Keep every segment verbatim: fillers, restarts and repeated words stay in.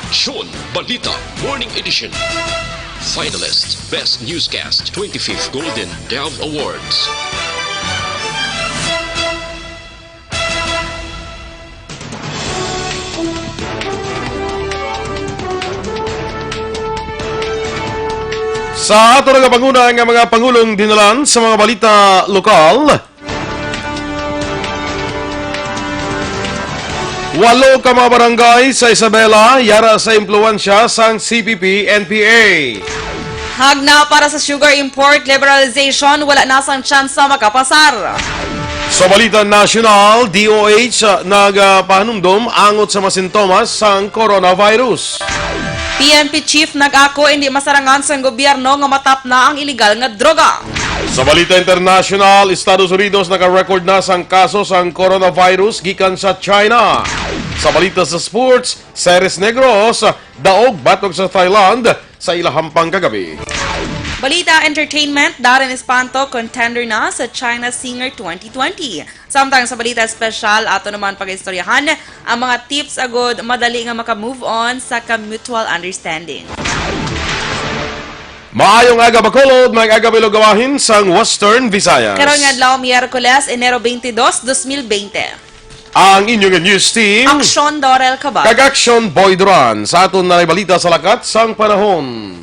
Aksyon Balita Morning Edition. Finalist, Best Newscast, twenty-fifth Golden Dove Awards. Sa ato nga panguna nga mga pangulong dinalan sa mga balita lokal, walo ka mga barangay sa Isabela yara sa impluwensya sang C P P N P A. Hagna para sa sugar import liberalization, wala na sang tsansa makapasar. Sa balita nasyonal, D O H nagapahanumdom angot sa mga sintomas sang coronavirus. P N P chief nag-ako indi masarangan sang gobyerno nga matapna ang iligal nga droga. Sa balita internasyonal, Estados Unidos naka-record na sang kaso sang coronavirus gikan sa China. Sa balita sa sports, Ceres Negros daog batok sa Thailand sa ila hampang kagabi. Balita entertainment, Darren Espanto contender na sa China Singer twenty twenty. Samtang sa balita espesyal, ato naman pag-istoryahan ang mga tips agud madali nga maka-move on sa ka-mutual understanding. Maayong aga, Bacolod, maayong aga, Bilog Gawahin sang Western Visayas. Karon nga adlaw, Miyerkules, Enero twenty-dos, dos mil bente. Ang inyo nga news team, Aksyon Dorel Cabal. Kag Aksyon Boy Duran. Sa aton na balita sa lakat sang panahon.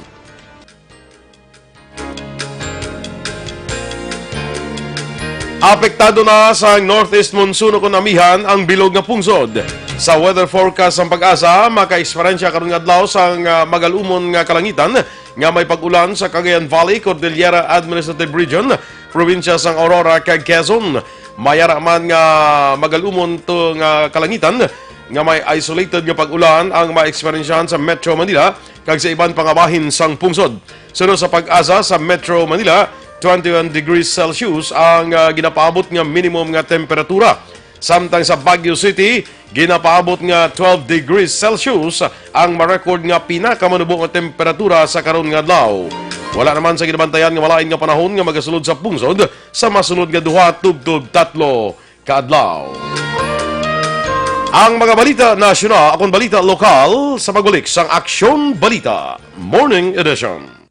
Apektado na sa northeast monsoon ukon amihan ang bilog nga pungsod. Sa weather forecast sang PAGASA, maka-eksperyensya karon nga adlaw sang, ah, magalumon nga kalangitan nga may pag-ulan sa Cagayan Valley, Cordillera Administrative Region, probinsya sang Aurora, kag Quezon. May ara man nga magalumon to nga kalangitan nga may isolated nga pag-ulan ang maeksperiensyahan sa Metro Manila kag sa iban pa nga bahin sang pungsod. Suno sa PAGASA, sa Metro Manila, twenty-one degrees Celsius ang, ah, ginapaabot nga minimum nga temperatura. Samtang sa Baguio City, ginapaabot nga twelve degrees Celsius ang ma-record nga pinakamanubo nga temperatura sa karon nga adlaw. Wala naman sa ginabantayan nga malain nga panahon nga magasulod sa pungsod sa masunod nga duha tubtob tatlo ka adlaw. Ang mga balita nasyonal, akong balita lokal sa pagbalik sang Aksyon Balita Morning Edition.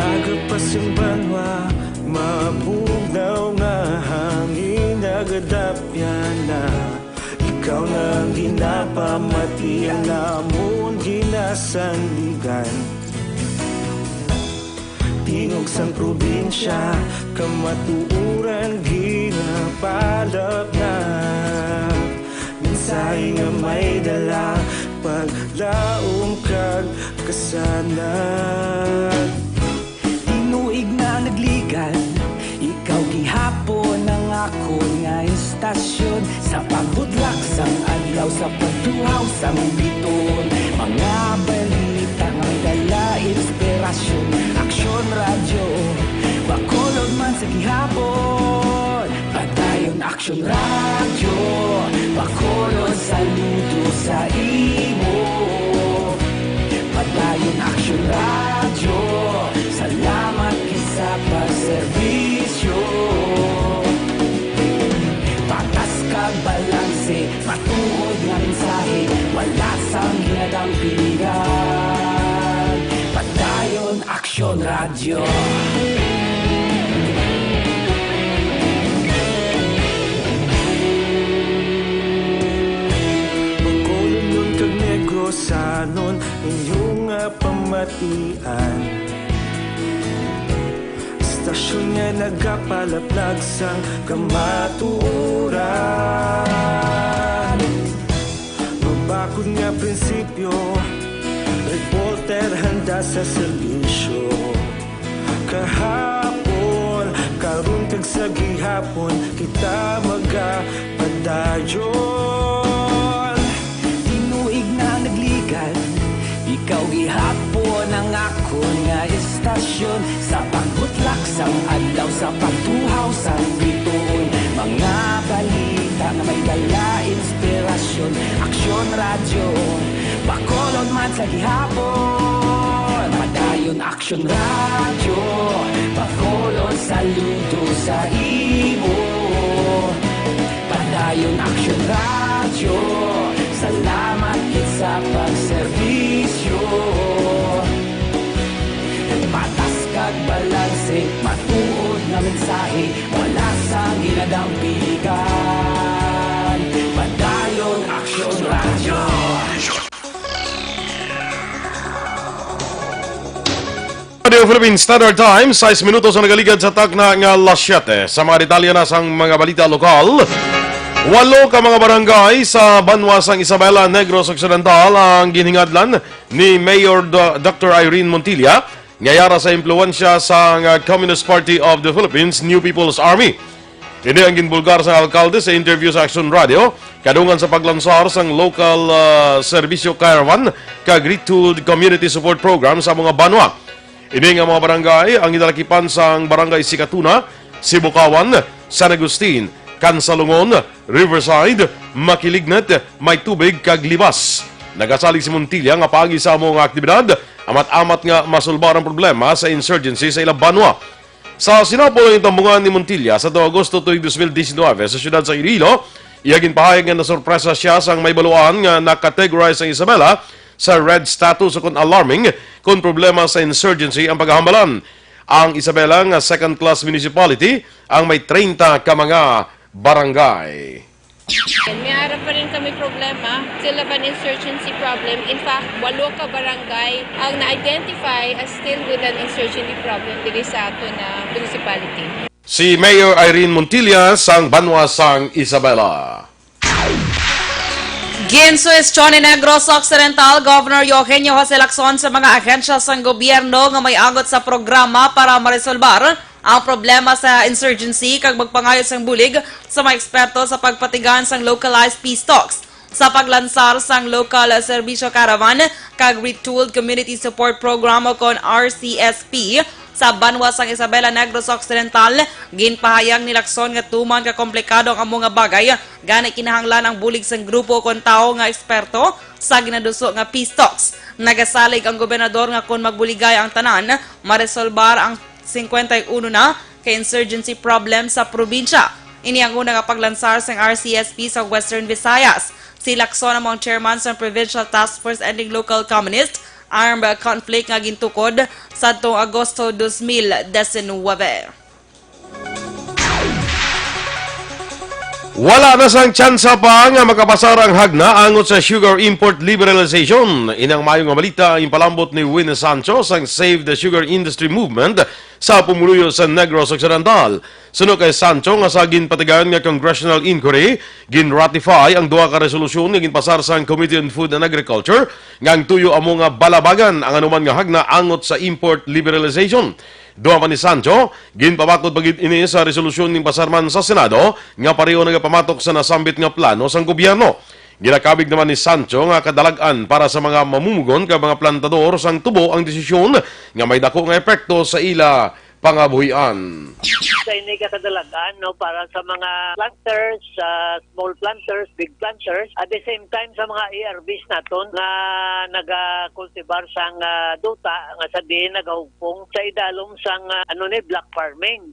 Aga pa sing banwa, mabugnaw nga hangin nagadapyan na. Ikaw na ang ginapamati, ang amon ginasandigan. Tingog sang probinsya, kamatuoran ginapalapnap. Mensahe nga may dala, paglaom kag kasanag. Tinuig na nagligan, ikaw gihapon ang akon nga istasyon. Sa pagbudlak sang adlaw, sa pagtuhaw sang biton, mga balita nga dala inspirasyon. Aksyon Radyo, Bacolod man sa gihapon. Padayon Aksyon Radyo, Bacolod, saludo sa imo. Padayon Aksyon Radyo, salamat gid sa pagserbisyo. Patas kag balanse, matuod nga mensahe, wala sang ginadampingan. Padayon Aksyon Radyo. Bacolod kag Negros, Sanon inyong nga pamatian, istasyon nga nagapalaplag sang kamatuoran. Mabakod nga prinsipyo, reporter handa sa serbisyo. Kahapon, karon kag sa gihapon, kita magapadayon. Tinuig na nagligad, ikaw gihapon ang akon nga istasyon. Sa pagbutlak sang adlaw, sa pagtuhaw sang bituon, mga balita nga may dala inspirasyon. Aksyon Radyo, Bacolod man sa gihapon. Padayon Aksyon Radyo, Bacolod saludo sa imo. Padayon Aksyon Radyo, salamat gid sa pagserbisyo. Patas kag balanse, matuod nga mensahe, wala sang ginadampigan. Padayon Aksyon Radyo. Radio Philippine Standard Time, sais minutos ang nagaligad sa takna nga alas siyete. Sa mga detalye na sang mga balita lokal, walo ka mga barangay sa banwa sang Isabela, Negros Occidental ang ginhingadlan ni Mayor Do-, Doctor Irene Montilla nga yara sa impluwensya sang, uh, Communist Party of the Philippines, New People's Army. Ini ang ginbulgar sang alkalde sa interview sa Aksyon Radio kadungan sa paglansar sang local, ah, serbisyo caravan kag Retooled Community Support Program sa mga banwa. Ini nga mga barangay ang ginalakipan sang Barangay Sikatuna, Sibukawan, San Agustin, Kansalungon, Riverside, Makilignet, Maytubig kag Libas. Nagasalig si Montilla nga paagi sa amo nga aktibidad, amat-amat nga masulbar ang problema sa insurgency sa ilang banwa. Sa sinapol nga gintambungan ni Montilla sa Agosto tuig dos mil diecinuebe sa siyudad sa Iloilo, iya ginpahayag nga nasurpresa siya sang mahibaluan nga na-categorize ang Isabela sa red status ukon alarming kon problema sa insurgency ang paghambalan. Ang Isabela nga second-class municipality ang may treinta ka mga barangay. May ara pa rin kami problema. Still have an insurgency problem. In fact, walo ka barangay ang na-identify as still with an insurgency problem diri sa aton na municipality. Si Mayor Irene Montilla sang banwa sang Isabela. Ginsuhestyon ni Negros Occidental Governor Eugenio Jose Lacson sa mga ahensya sang gobyerno nga may anggot sa programa para maresolbar ang problema sa insurgency kag magpangayo sang bulig sa mga eksperto sa pagpatigayon sang localized peace talks. Sa paglansar sang local serbisyo caravan kag Retooled Community Support Program o kon R C S P sa banwa sang Isabela, Negros Occidental, ginpahayag ni Lacson nga tuman ka komplikado ang amo nga bagay, gani kinahanglan ang bulig sang grupo kon tawo nga eksperto sa ginaduso nga peace talks. Nagasalig ang gobernador nga kon magbuligay ang tanan, maresolbar ang singkwenta y uno na ka insurgency problem sa probinsya. Ini ang una nga paglansar sang R C S P sa Western Visayas. Si Lacson amo ang chairman sang Provincial Task Force Ending Local Communist Armed Conflict nga gintukod sadtong Agosto dos mil diecinuebe. Wala na sang tsansa pa nga makapasar ang Hagna angot sa sugar import liberalization. Ini ang maayo nga balita ang ipalambot ni Win Sancho sang Save the Sugar Industry Movement sa pumuluyo sa Negros Occidental. Suno kay Sancho nga sa ginpatigayon nga congressional inquiry, ginratify ang duha ka resolusyon nga ginpasar sang Committee on Food and Agriculture nga ang tuyo amo nga balabagan ang anuman nga Hagna angot sa import liberalization. Duha pa ni Sancho, ginpabakod pa gid ini sa resolusyon nga ginpasar man sa Senado nga pareho nagapamatok sa nasambit nga plano sang gobyerno. Ginakabig naman ni Sancho nga kadalag-an para sa mga mamumugon kag mga plantador sang tubo ang desisyon nga may dako nga epekto sa ila pangabuhian. Sa ini ka kadalag-an, no, para sa mga planters, sa small planters, big planters, at the same time sa mga A R Vs naton nga nagakultibar sang, ah, duta nga sa diin nagahugpong sa idalom sang, ah, ano ni, block farming.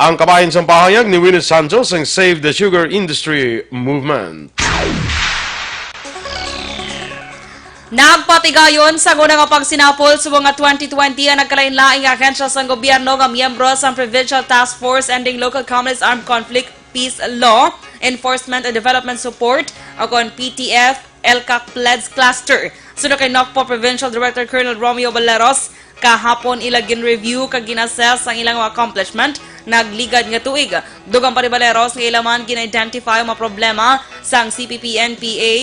Ang kabahin sang pahayag ni Winnie Sancho sang Save the Sugar Industry Movement. Nagpatigayon sa una nga pagsinapol subong nga twenty twenty ang nagkalainlaing ahensya sang gobyerno nga miyembro sang Provincial Task Force Ending Local Communist Armed Conflict Peace Law, Enforcement and Development Support, o kon P T F, ELCAC PLEDS Cluster. Suno kay NOCPO Provincial Director Colonel Romeo Baleros, kahapon ila gin-review kag gin-assess ang ilang mga accomplishment nagligad nga tuig. Dugang pa ni Baleros nga ila man gin-identify ang mga problema sang C P P N P A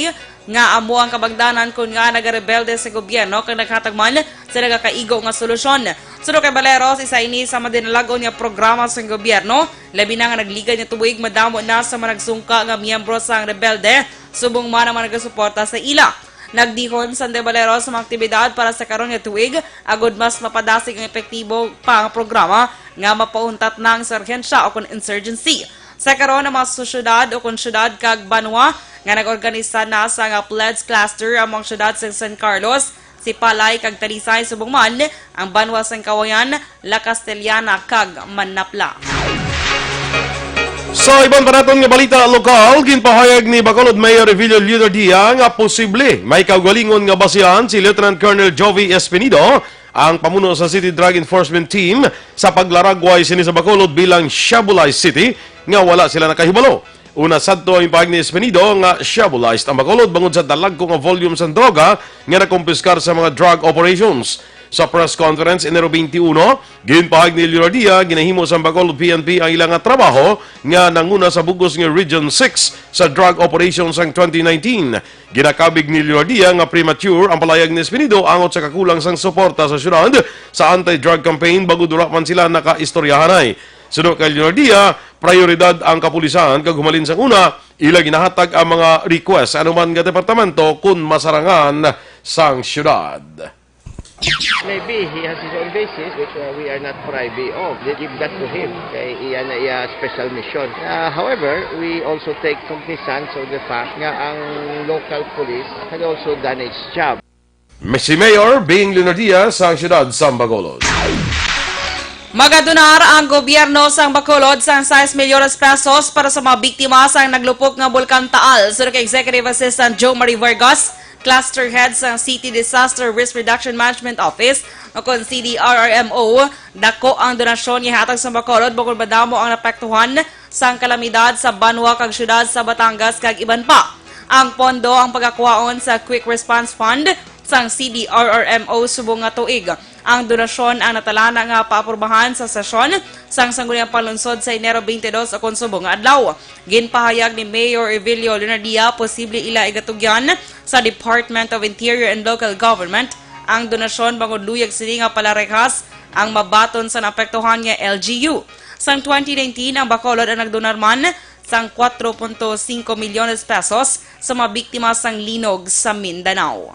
nga amo ang kabangdanan kon ngaa nagarebelde sa gobyerno kag naghatag man sa nagakaigo nga solusyon. Suno kay Baleros, isa ini sa madinalag-on nga programa sang gobyerno, labi na nga nagligad nga tuig madamo na sa mga nagsungka nga miyembro sang rebelde, subong man ang mga nagasuporta sa ila. Nagdihon si Baleros sa mga aktibidad para sa karon nga tuig, agod mas mapadasig ang epektibo pa ang programa nga mapauntat na ang insurhensya o kon insurgency. Sa karon, ang mga su-, syudad o kon syudad kag banwa nga nag-organisa na sa nga PLEDS Cluster, amo ang syudad sa San Carlos, Sipalay kag Talisay, subong man ang banwa sang Cauayan, La Castellana kag Manapla. Sa iban pa naton nga balita lokal, ginpahayag ni Bacolod Mayor Evilio Leonardia nga posible may kaugalingon nga basihan si Lieutenant Colonel Jovi Espinido, ang pamuno sa City Drug Enforcement Team, sa paglaragway sini sa Bacolod bilang shabulized city nga wala sila nakahibalo. Una sadto ang pahayag ni Espinido nga shabulized ang Bacolod bangod sa dalagko nga volume sang droga nga nakumpiskar sa mga drug operations. Sa press conference Enero twenty-one, ginpahayag ni Leonardia, ginahimo sang Bacolod P N P ang ila nga trabaho nga nanguna sa bug-os nga Region six sa drug operations sang twenty nineteen. Ginakabig ni Leonardia nga premature ang palayag ni Espinido angot sa kakulang sang suporta sa syudad sa anti-drug campaign, bangod wala man sila nakaistoryahanay. Suno kay Leonardia, prioridad ang kapulisan kag humalin sang una, ila ginahatag ang mga request sa anuman nga departamento kon masarangan sang syudad. Maybe he has his own basis, which, uh, we are not privy of. They give that to him. Kay iya na iya special mission. Uh, however, we also take cognizance of the fact nga ang local police had also done its job. Si Mayor Bing Leonardia sa siyudad sa Bacolod. Magadonar ang gobyerno sang Bacolod sang sais milyones pesos para sa mga biktima sang naglupok nga Bulkan Taal, suno kay Executive Assistant Joe Marie Vargas, Cluster Head sang City Disaster Risk Reduction Management Office, o kon C D R R M O. Dako ang donasyon nga ihatag sa Bacolod bangod madamo ang naapektuhan sang kalamidad sa banwa kag siyudad sa Batangas kag iban pa. Ang pondo ang pagakwaon sa Quick Response Fund sang C D R R M O subong nga tuig. Ang donasyon ang natalana nga paaprubahan sa sesyon sang Sangguniang Panlunsod sa Enero twenty-two o kon subong nga adlaw. Ginpahayag ni Mayor Evilio Leonardia, posible ila igatugyan sa Department of Interior and Local Government ang donasyon bangod luyag sini nga palarehas ang mabaton sa naapektuhan nga L G U. Sang twenty nineteen, ang Bacolod ang nagdonar man sang kwatro punto singko milyones pesos sa mga biktima sang linog sa Mindanao.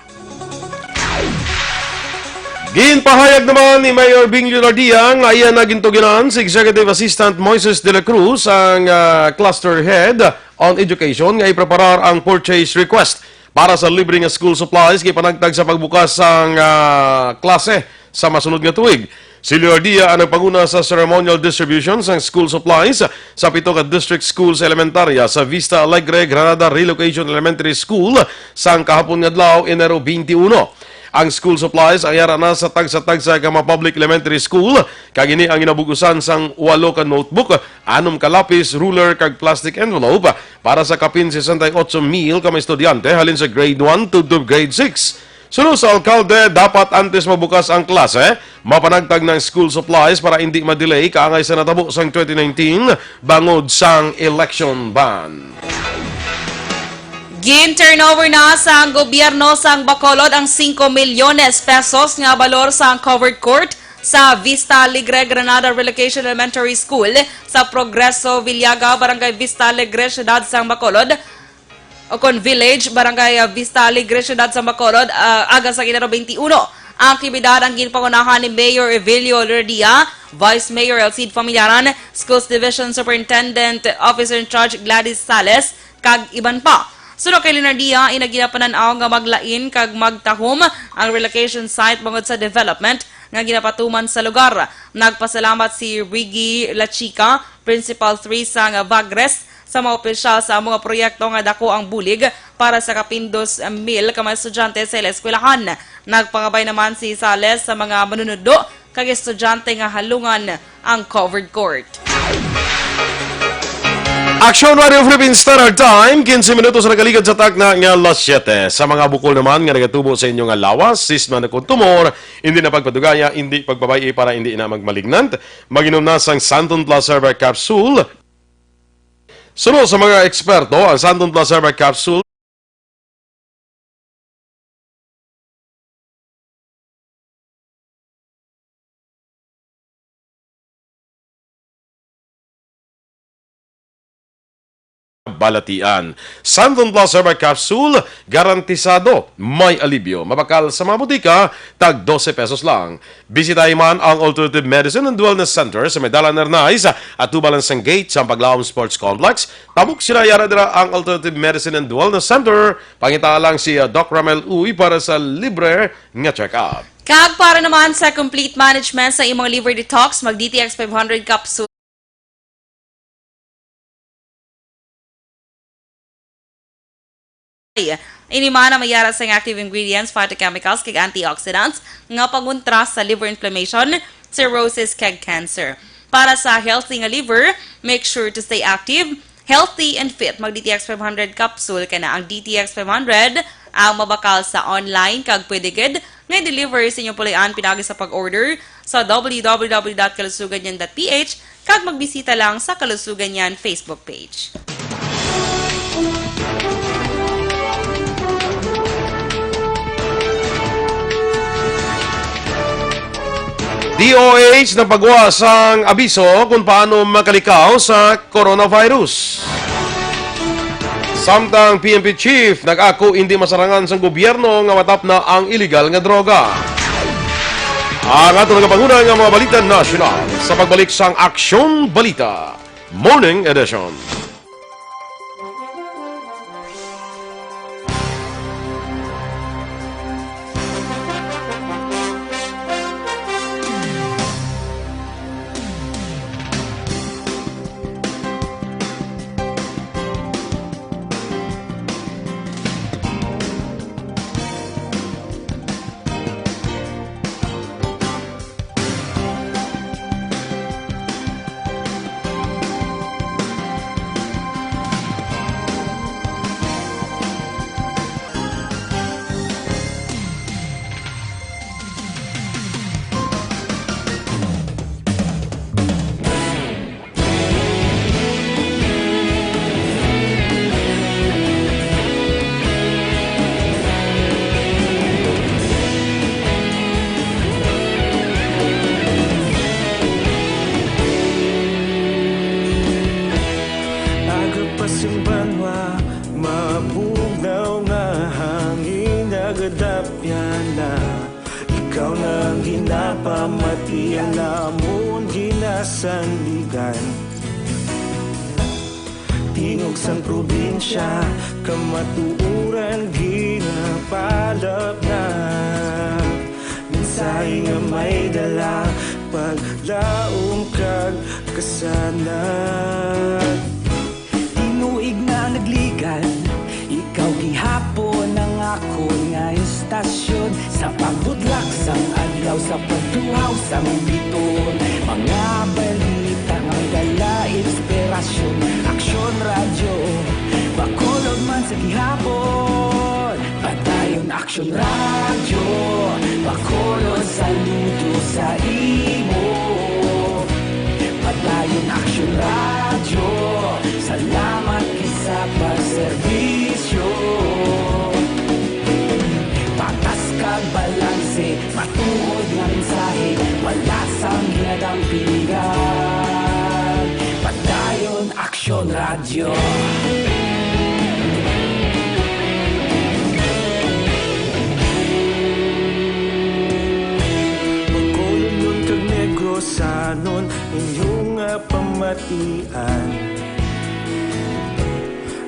Ginpahayag naman ni Mayor Bing Leonardia nga iya na gintugyanan si Executive Assistant Moises de la Cruz ang, ah, Cluster Head on Education nga ipreparar ang purchase request para sa libre nga school supplies nga ipanagtag sa pagbukas sang, ah, klase sa masunod nga tuig. Si Leonardia ang nagpanguna sa ceremonial distribution sang school supplies sa pito ka district schools elementarya sa Vista Alegre Granada Relocation Elementary School sang kahapon nga adlaw, Enero twenty-one. Ang school supplies ang yara na sa tagsa-tagsa ka mga public elementary school, kag ini ang ginabug-usan sang walo ka notebook, anom ka lapis, ruler, kag plastic envelope para sa kapin sesenta y ocho mil ka mga estudyante halin sa grade one to, to grade six. Suno sa alkalde, dapat antes mabukas ang klase, mapanagtag ng school supplies para hindi ma-delay kaangay sa natabo sang twenty nineteen bangod sang election ban. Gin-turnover na sang gobyerno sang Bacolod ang singko milyones pesos nga balor sang covered court sa Vista Alegre Granada Relocation Elementary School sa Progreso, Villaga, Barangay Vista Alegre, Siyudad sang Bacolod, o kon Village, Barangay, ah, Vista Alegre, Siyudad sang Bacolod, ah, aga sa Enero twenty-one. Ang aktibidad ang ginpangunahan ni Mayor Evilio Lourdia, Vice Mayor Elcid Familiaran, Schools Division Superintendent Officer in Charge Gladys Sales, kag iban pa. Suno kay Leonardia, ina ginapanan-aw nga maglain kag magtahom ang relocation site bangod sa development nga ginapatuman sa lugar. Nagpasalamat si Riggy Lachica, Principal three sang Vagres, sa mga opisyal sa amo nga proyekto nga dako ang bulig para sa kapin dos mil ka mga estudyante sa ila eskwelahan. Nagpangabay naman si Sales sa mga manunudlo kag estudyante nga halungan ang covered court. Aksyon Radio Philippines Standard Time, quince minutos na nakaligad sa takna nga alas siyete. Sa mga bukol naman nga nagatubo sa inyo nga lawas, sisna na kon tumor, hindi na pagpadugaya, hindi pagbabayi para hindi na magmalignant, mag-inom na sang Santon Plus Herbal Capsule. Suno sa mga eksperto, ang Santon Plus Herbal Capsule balatian. Santon Plus Herbal Capsule, garantisado may alibyo. Mabakal sa mga butika, tag dose pesos lang. Bisitahi man ang Alternative Medicine and Wellness Center sa may Dalan Arnaiz, atubang lang sang gate sa Paglaom Sports Complex. Tabok sila yara dira ang Alternative Medicine and Wellness Center. Pangita lang si, uh, Doc Ramel Uy para sa libre nga check-up. Kag para naman sa complete management sa imong liver detox, mag D T X five hundred capsule. Ini man ang may yara sang active ingredients, phytochemicals, kag antioxidants nga pangontra sa liver inflammation, cirrhosis, kag cancer. Para sa healthy nga liver, make sure to stay active, healthy, and fit. Mag D T X five hundred capsule ka na. Ang D T X five hundred ang mabakal sa online kag pwede gid nga i-deliver sa inyong puloy-an pinaagi sa pag-order sa W W W dot kalusugan yan dot P H kag magbisita lang sa Kalusugan Yan Facebook page. D O H nagpagwa sang abiso kung paano makalikaw sa coronavirus. Samtang P N P chief nag-ako hindi masarangan sang gobyerno nga matapna ang iligal nga droga. Ang aton nagapanguna nga mga balita nasyonal sa pagbalik sang Aksyon Balita Morning Edition. Aga pa sing banwa, mabugnaw nga hangin, nagadapyan na. Ikaw na ang ginapamati, ang namon ginasandigan. Tingog sang probinsya, kamatuoran ginapalapnap. Mensahe nga may dala, paglaom kag kasanag. Tinuig na nagligad, ikaw gihapon ang akon nga istasyon. Sa pagbutlak sang adlaw, sa pagtuhaw sang biton, mga balita nga may dala inspirasyon. Aksyon Radyo, Bacolod man sa gihapon. Padayon Aksyon Radyo, Bacolod, saludo sa imo. Padayon Aksyon Radyo, salamat gid sa pagserbisyo. Patas kag balanse, matuod nga mensahe, wala sang ginadampingan. Padayon Aksyon Radyo. Bacolodnon kag Negrosanon, inyo nga pamatian.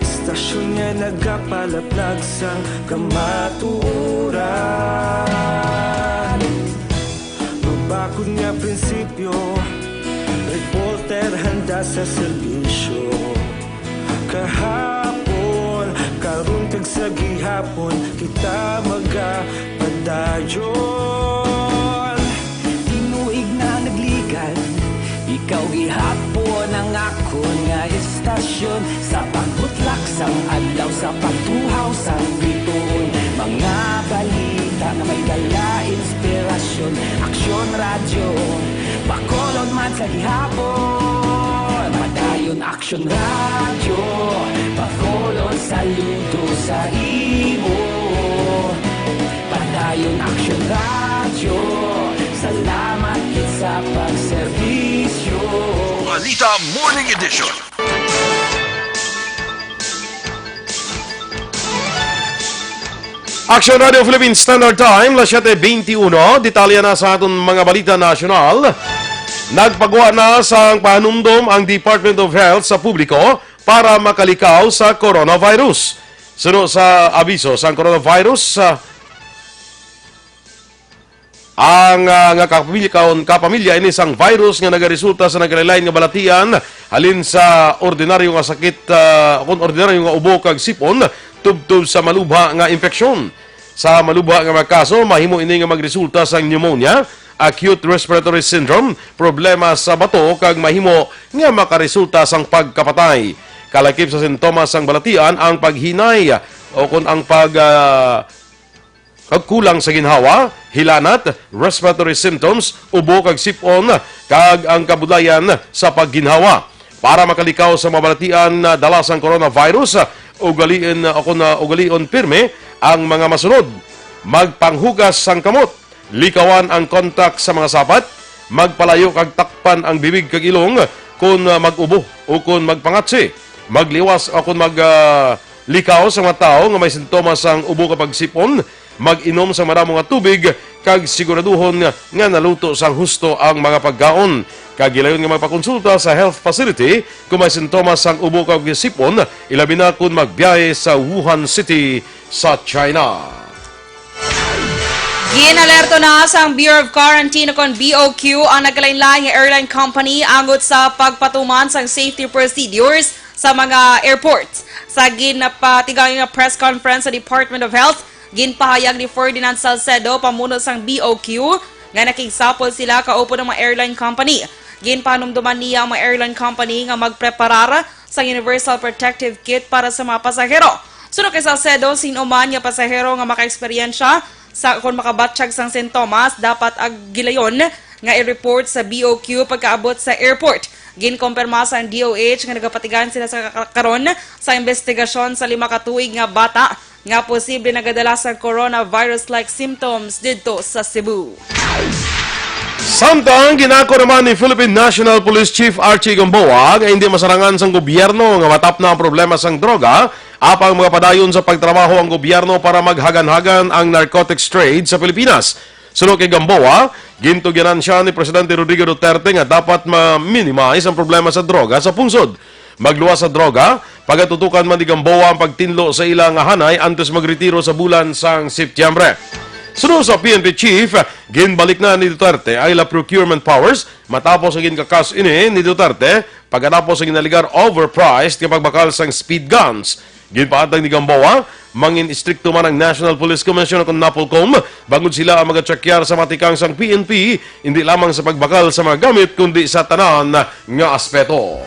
Istasyon nga nagapalaplag sang kamatuoran. Mabakod nga prinsipyo, reporter handa sa serbisyo. Kahapon, karon kag sa gihapon, kita magapadayon. Tinuig na nagligad, ikaw gihapon ang akon nga istasyon. Sa pagbutlak sang adlaw, sa pagtuhaw sang bituon, mga balita nga may dala inspirasyon. Aksyon Radyo, Bacolod man sa gihapon. Padayon Aksyon Radyo, Bacolod, saludo sa imo. Padayon Aksyon Radyo, salamat gid sa pagserbisyo. Balita Morning Edition. Aksyon Radio Philippine Standard Time, las siete veintiuno. Detalye na sa aton mga balita nasyonal. Nagpagwa na sang pahanumdom ang Department of Health sa publiko para makalikaw sa coronavirus. Suno sa abiso sang coronavirus, ah, ang, ah, nga kapamilya, kaon-, kapamilya ini sang virus nga nagaresulta sa nagkalain-lain nga balatian, halin sa ordinaryo nga sakit, ah, kon ordinaryo nga ubo kag sipon, tubtob sa malubha nga impeksyon. Sa malubha nga mga kaso, mahimo ini nga magresulta sang pneumonia, acute respiratory syndrome, problema sa bato, kag mahimo nga makaresulta sang pagkapatay. Kalakip sa sintomas sang balatian ang paghinay o kon ang pag, ah, pagkulang sa ginhawa, hilanat, respiratory symptoms, ubo kag sipon, kag ang kabudlayan sa pagginhawa. Para makalikaw sa mabalatian na dala sang coronavirus, ugaliin, o kon, ah, ugalion pirme ang mga masunod: magpanghugas sang kamot, likawan ang kontak sa mga sapat, magpalayo kag takpan ang bibig kag ilong kon, ah, mag-ubo o kon magpangatsi, magliwas o kon mag, ah, likaw sa mga tawo nga may sintomas sang ubo kag pagsipon, mag-inom sang madamo nga tubig, kag siguraduhon nga, nga naluto sang husto ang mga pagkaon. Kag gilayon nga magpakonsulta sa health facility kon may sintomas sang ubo kag sipon, ilabi na kon magbiyahe sa Wuhan City sa China. Ginalerto na sang Bureau of Quarantine o kon B O Q ang nagkalain-lain nga airline company angot sa pagpatuman sang safety procedures sa mga airports. Sa ginapatigayon nga press conference sa Department of Health, ginpahayag ni Ferdinand Salcedo, pamuno sang B O Q, nga nakigsapol sila kaupod ang mga airline company. Ginpahanumduman niya ang mga airline company nga magpreparar sang Universal Protective Kit para sa mga pasahero. Suno kay Salcedo, sin-o man nga pasahero nga makaeksperyensya sa kon makabatsyag sang sintomas, dapat ag-, gilayon nga i-report sa B O Q pagkaabot sa airport. Ginkumpirma sang D O H nga nagapatigayon sila sa ka-, karon sa imbestigasyon sa lima ka tuig nga bata nga posible nagadala sang coronavirus-like symptoms didto sa Cebu. Samtang ginako naman ni Philippine National Police Chief Archie Gamboa nga hindi masarangan sang gobyerno nga matapna ang problema sang droga, apang magapadayon sa pagtrabaho ang gobyerno para maghagan-hagan ang narcotics trade sa Pilipinas. Suno kay Gamboa, gintugyanan siya ni Presidente Rodrigo Duterte nga dapat ma-minimize ang problema sa droga sa pungsod. Magluwas sa droga, pagatutukan man ni Gamboa ang pagtinlo sa ila nga hanay antes magretiro sa bulan sang Setyembre. Suno sa P N P chief, ginbalik na ni Duterte ang ila procurement powers matapos nga ginkakas ini ni Duterte pagkatapos nga ginaligar overpriced nga pagbakal sang speed guns. Ginpaantang ni Gamboa, mangin-istrikto man ang National Police Commission o kon NAPOLCOM bangod sila ang magatsakyar sa matikang sang P N P, hindi lamang sa pagbakal sa mga gamit kundi sa tanan nga aspeto.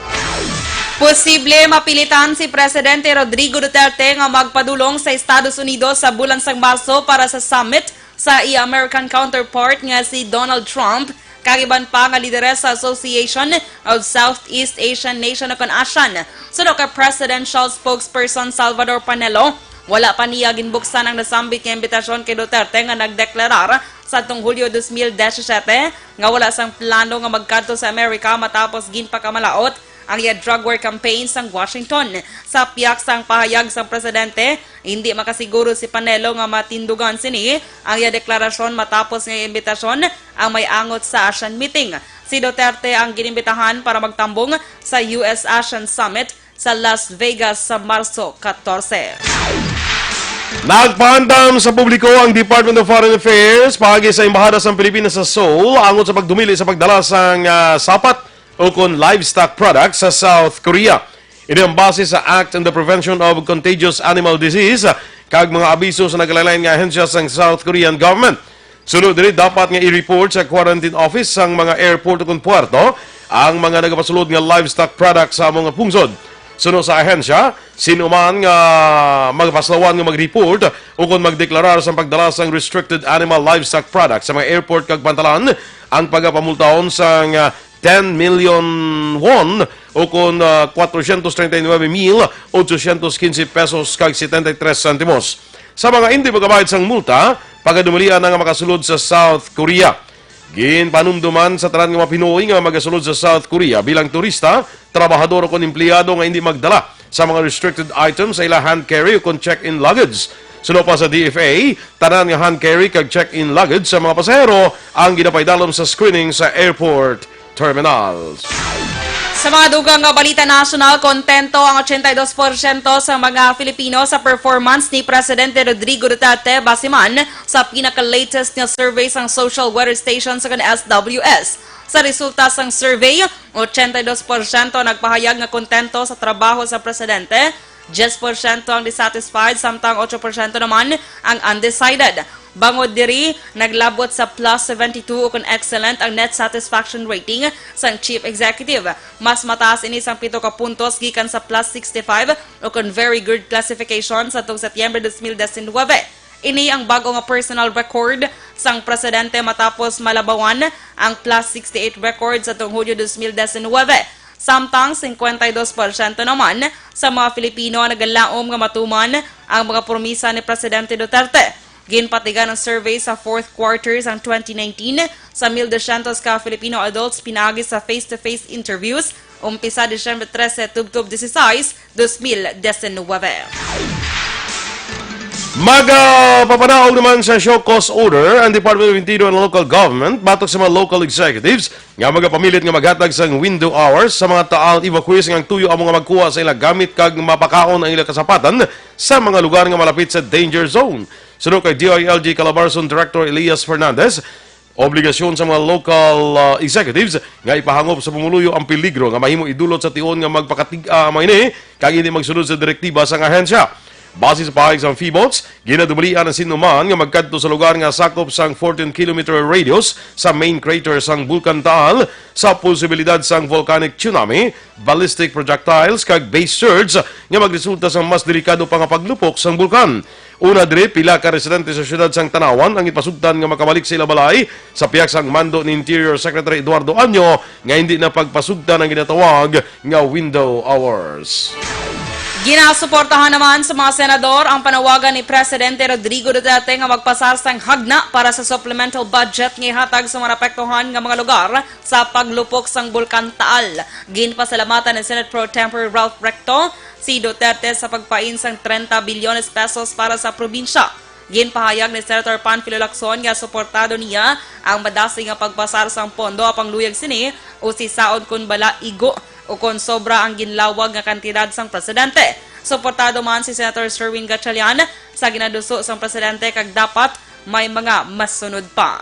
Posible mapilitan si Presidente Rodrigo Duterte nga magpadulong sa Estados Unidos sa bulan sang Marso para sa summit sa iya American counterpart nga si Donald Trump kag iban pa nga lideres sa Association of Southeast Asian Nation o kon ASEAN. Suno kay Presidential Spokesperson Salvador Panelo, wala pa niya ginbuksan ang nasambit nga imbitasyon kay Duterte nga nagdeklarar sadtong Hulyo dos mil disisete nga wala sang plano nga magkadto sa Amerika matapos ginpakamalaot ang iya drug war campaign sang Washington. Sa pihak sang pahayag sang presidente, hindi makasiguro si Panelo nga matindugan sini ang iya deklarasyon matapos nga imbitasyon ang may angot sa ASEAN meeting. Si Duterte ang ginimbitahan para magtambong sa U S ASEAN Summit sa Las Vegas sa Marso katorse. Nagpaandam sa publiko ang Department of Foreign Affairs paagi sa Embahada sang Pilipinas sa Seoul angot sa pagdumili sa pagdala sang, ah, sapat ukon livestock products sa South Korea. Ini ang base sa Act on the Prevention of Contagious Animal Disease kag mga abiso sa nagkalain-lain nga ahensya sang South Korean government. Suno diri, dapat nga i-report sa quarantine office sang mga airport ukon puerto ang mga nagapasulod nga livestock products sa amo nga pungsod. Suno sa ahensya, sino man nga magapaslawan nga mag-report ukon magdeklarar sang pagdala sang restricted animal livestock products sa mga airport kag pantalan, ang pagapamultahon sang, ah, ten million won ukon, ah, cuatrocientos treinta y nueve mil ochocientos quince pesos kag setenta y tres centimos. Sa mga indi magabayad sang multa, pagadumalian na nga makasulod sa South Korea. Ginpanumduman sa tanan nga mga Pinoy nga magasulod sa South Korea bilang turista, trabahador o kon empleyado nga indi magdala sa mga restricted items sa ila hand carry o kon check-in luggage. Suno pa sa D F A, tanan nga hand carry kag check-in luggage sa mga pasahero ang ginapaidalom sa screening sa airport terminals. Sa mga dugang nga balita nasyonal, kontento ang ochenta y dos porsyento sa mga Filipino sa performance ni Presidente Rodrigo Duterte basiman sa pinaka-latest nga survey sang Social Weather Station sa kan S W S. Sa resulta sang survey, ochenta y dos porsyento nagpahayag nga kontento sa trabaho sa presidente, diyes porsyento ang dissatisfied, samtang otso porsyento naman ang undecided. Bangod diri, naglabot sa plus seventy-two ukon excellent ang net satisfaction rating sang chief executive. Mas mataas ini sang pito ka puntos gikan sa plus sixty-five ukon very good classification sa tuong Setyembre dos mil diecinuebe. Ini ang bag-o nga personal record sang presidente matapos malabawan ang plus sixty-eight record sa tuong Hulyo dos mil diecinuebe. Samtang cincuenta y dos porsyento naman sa mga Filipino ang nagalaom nga matuman ang mga promisa ni Presidente Duterte. Ginpatigan ang survey sa fourth quarter sang twenty nineteen sa mil dosyentos ka Filipino adults pinaagi sa face-to-face interviews umpisa Disyembre trese tubtob dieciséis, dos mil diecinuebe. Magapapanaog naman sa show cause order ang Department of Interior and Local Government batok sa mga local executives nga magapamilit nga maghatag sang window hours sa mga taal evacuees nga ang tuyo amo nga magkuha sa ila gamit kag mapakaon ang ila kasapatan sa mga lugar nga malapit sa danger zone. Suno kay D I L G Calabarzon Director Elias Fernandez, obligasyon sa mga local, ah, executives nga ipahangop sa pumuluyo ang peligro nga mahimo idulot sa tion nga magpakatig-a ang mga ini kag hindi magsunod sa direktiba sang ahensya. Base sa pahayag sang PHIVOLCS, ginadumalian ang sino man nga magkadto sa lugar nga sakop sang fourteen kilometer radius sa main crater sang Bulkan Taal sa posibilidad sang volcanic tsunami, ballistic projectiles, kag base surge nga magresulta sa mas delikado pa nga paglupok sang bulkan. Una diri, pila ka residente sa siyudad sang Tanauan ang ipasugtan nga makabalik sa ila balay sa pihak sang mando ni Interior Secretary Eduardo Año nga hindi na pagpasugtan ang ginatawag nga window hours. Ginasuportahan naman sa mga senador ang panawagan ni Presidente Rodrigo Duterte nga magpasar sang hagna para sa supplemental budget nga ihatag sa mga naapektuhan nga mga lugar sa paglupok sang Bulkan Taal. Ginpasalamatan ni Senate Pro Tempore Ralph Recto si Duterte sa pagpain sang trenta bilyones pesos para sa probinsya. Ginpahayag ni Senator Panfilo Lacson nga suportado niya ang madasig nga pagpasar sang pondo, apang luyag sini usisaon kon bala igo o kon sobra ang ginlawag nga kantidad sang presidente. Suportado man si Senator Sherwin Gatchalian sa ginaduso sang presidente kag dapat may mga masunod pa.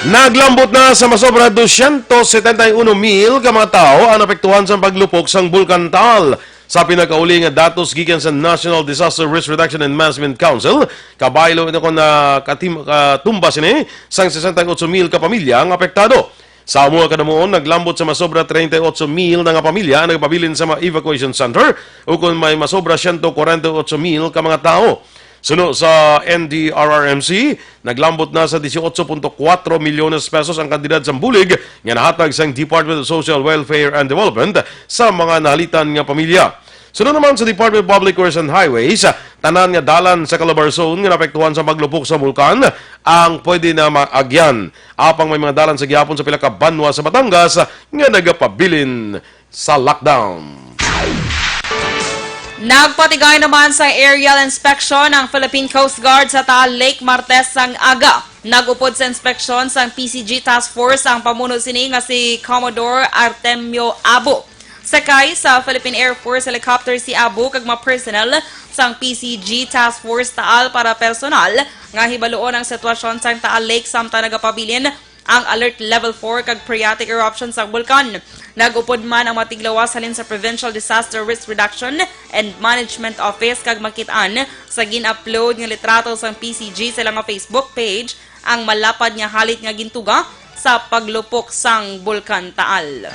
Naglambot na sa masobra dosyentos setenta y uno mil ka mga tawo ang naapektuhan sang paglupok sang Bulkan Taal. Sa pinakauli nga datos gikan sa National Disaster Risk Reduction and Management Council, kabaylo ito kon, ah, katim-, katumba sini sang sesenta y ocho mil ka pamilya nga apektado. Sa amo nga kadamuon, naglambot sa masobra treinta y ocho mil na nga pamilya ang nagpabilin sa mga evacuation center, ukon may masobra siyento kwarenta y ocho mil ka mga tawo. Suno sa N D R R M C, naglambot na sa dieciocho punto cuatro milyones pesos ang kantidad sang bulig nga nahatag sang Department of Social Welfare and Development sa mga nahalitan nga pamilya. Suno naman sa Department of Public Works and Highways, tanan nga dalan sa Calabarzon nga naapektuhan sa paglupok sa bulkan ang pwede na maagyan. Apang may mga dalan sa gihapon sa pila ka banwa sa Batangas nga nagapabilin sa lockdown. Nagpatigay naman sa aerial inspection ang Philippine Coast Guard sa Taal Lake Martes sang aga. Nag-upod sa inspeksyon sang P C G Task Force ang pamuno sini nga si Commodore Artemio Abo. Sakay sa Philippine Air Force helicopter si Abo kag mga personnel sang P C G Task Force Taal para personal nga hibaluon ang sitwasyon sang Taal Lake samtang nagapabilin ang Alert Level four kag phreatic eruption sang bulkan. Nag-upod man ang mga tiglawas halin sa Provincial Disaster Risk Reduction and Management Office kag makit-an sa gin-upload nga litrato sang P C G sa ilang Facebook page ang malapad nga halit nga gintuga sa paglupok sang Bulkan Taal.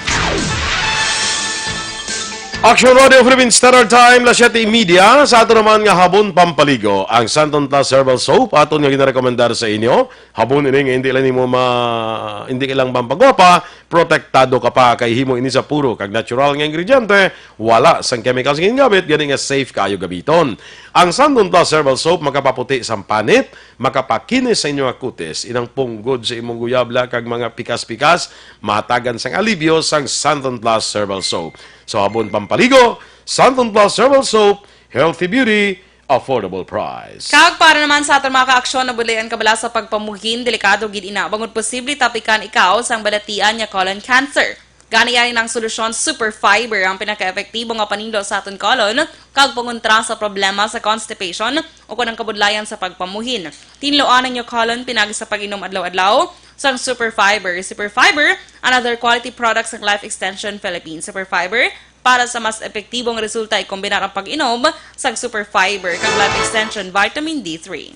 Action Radio Philippine Standard Time, las siyete y media. Sa ato naman nga habon pampaligo, ang Santon Plus Herbal Soap, aton nga ginarekomendar sa inyo. Habon ini nga hindi lang nimo ma-, hindi ka lang mampagwapa, protektado ka pa kay himo ini sa puro kag natural nga ingrediente, wala sang chemicals nga gingamit, gani nga safe kaayo gamiton. Ang Santon Plus Herbal Soap makapaputi sang panit, makapakinis sa inyo nga kutis, inang punggod sa imong guyabla kag mga pikas-pikas, mahatagan sang alibyo sang Santon Plus Herbal Soap. So, habon pampaligo, Santon Plus Herbal Soap, healthy beauty, affordable price. Kag para naman sa aton mga kaaksyon, nabudlayan ka bala sa pagpamuhin, delikado gid ina, bangod posible tapikan ikaw sang balatian nga colon cancer. Gani, yan ang solusyon, Super Fiber, ang pinaka-epektibo nga paninlo sa aton colon, kag pangontra sa problema sa constipation o kon ang kabudlayan sa pagpamuhin. Tinloan ang inyo colon pinagi sa pag-inom adlaw-adlaw sang Super Fiber. Super Fiber, another quality product sang Life Extension Philippines. Super Fiber, para sa mas epektibong resulta, ikombinar ang pag-inom sang Super Fiber kag Life Extension Vitamin D three.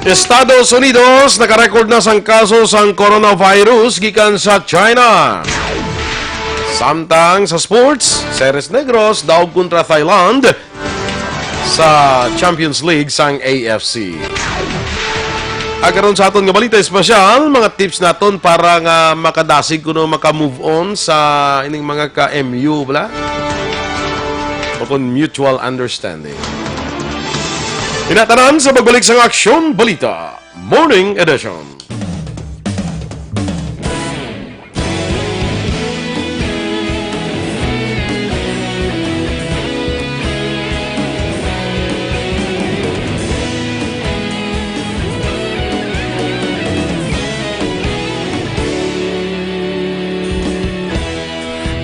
Estados Unidos nakarecord na sang kaso sang coronavirus gikan sa China. Samtang sa sports, Ceres Negros daog kontra Thailand sa Champions League sang A F C. Ag karon sa aton nga balita espesyal, mga tips naton para nga makadasig kuno maka-move on sa ining mga ka-M U, bala? O kon mutual understanding. Inatanan sa pagbalik sang Aksyon Balita Morning Edition.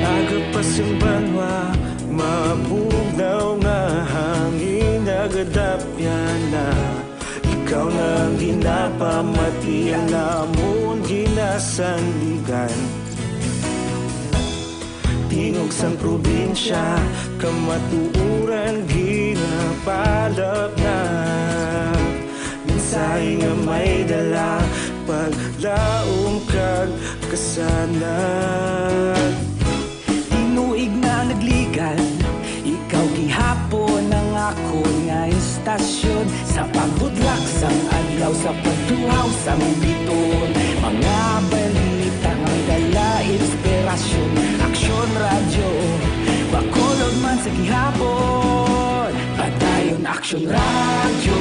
Aga pa sing banwa, mabugnaw nga hangin, nagadapyan na. Ikaw na ang ginapamati, ang amon ginasandigan. Tingog sang probinsya, kamatuoran ginapalapnap. Mensahe nga may dala, paglaom kag kasanag. Tinuig na nagligan, ikaw gihapon ang akon nga istasyon. Sa pagbutlak sang adlaw, sa pagtuhaw sang bituon, mga balita nga may dala inspirasyon. Aksyon Radyo, Bacolod man sa gihapon. Padayon Aksyon Radyo,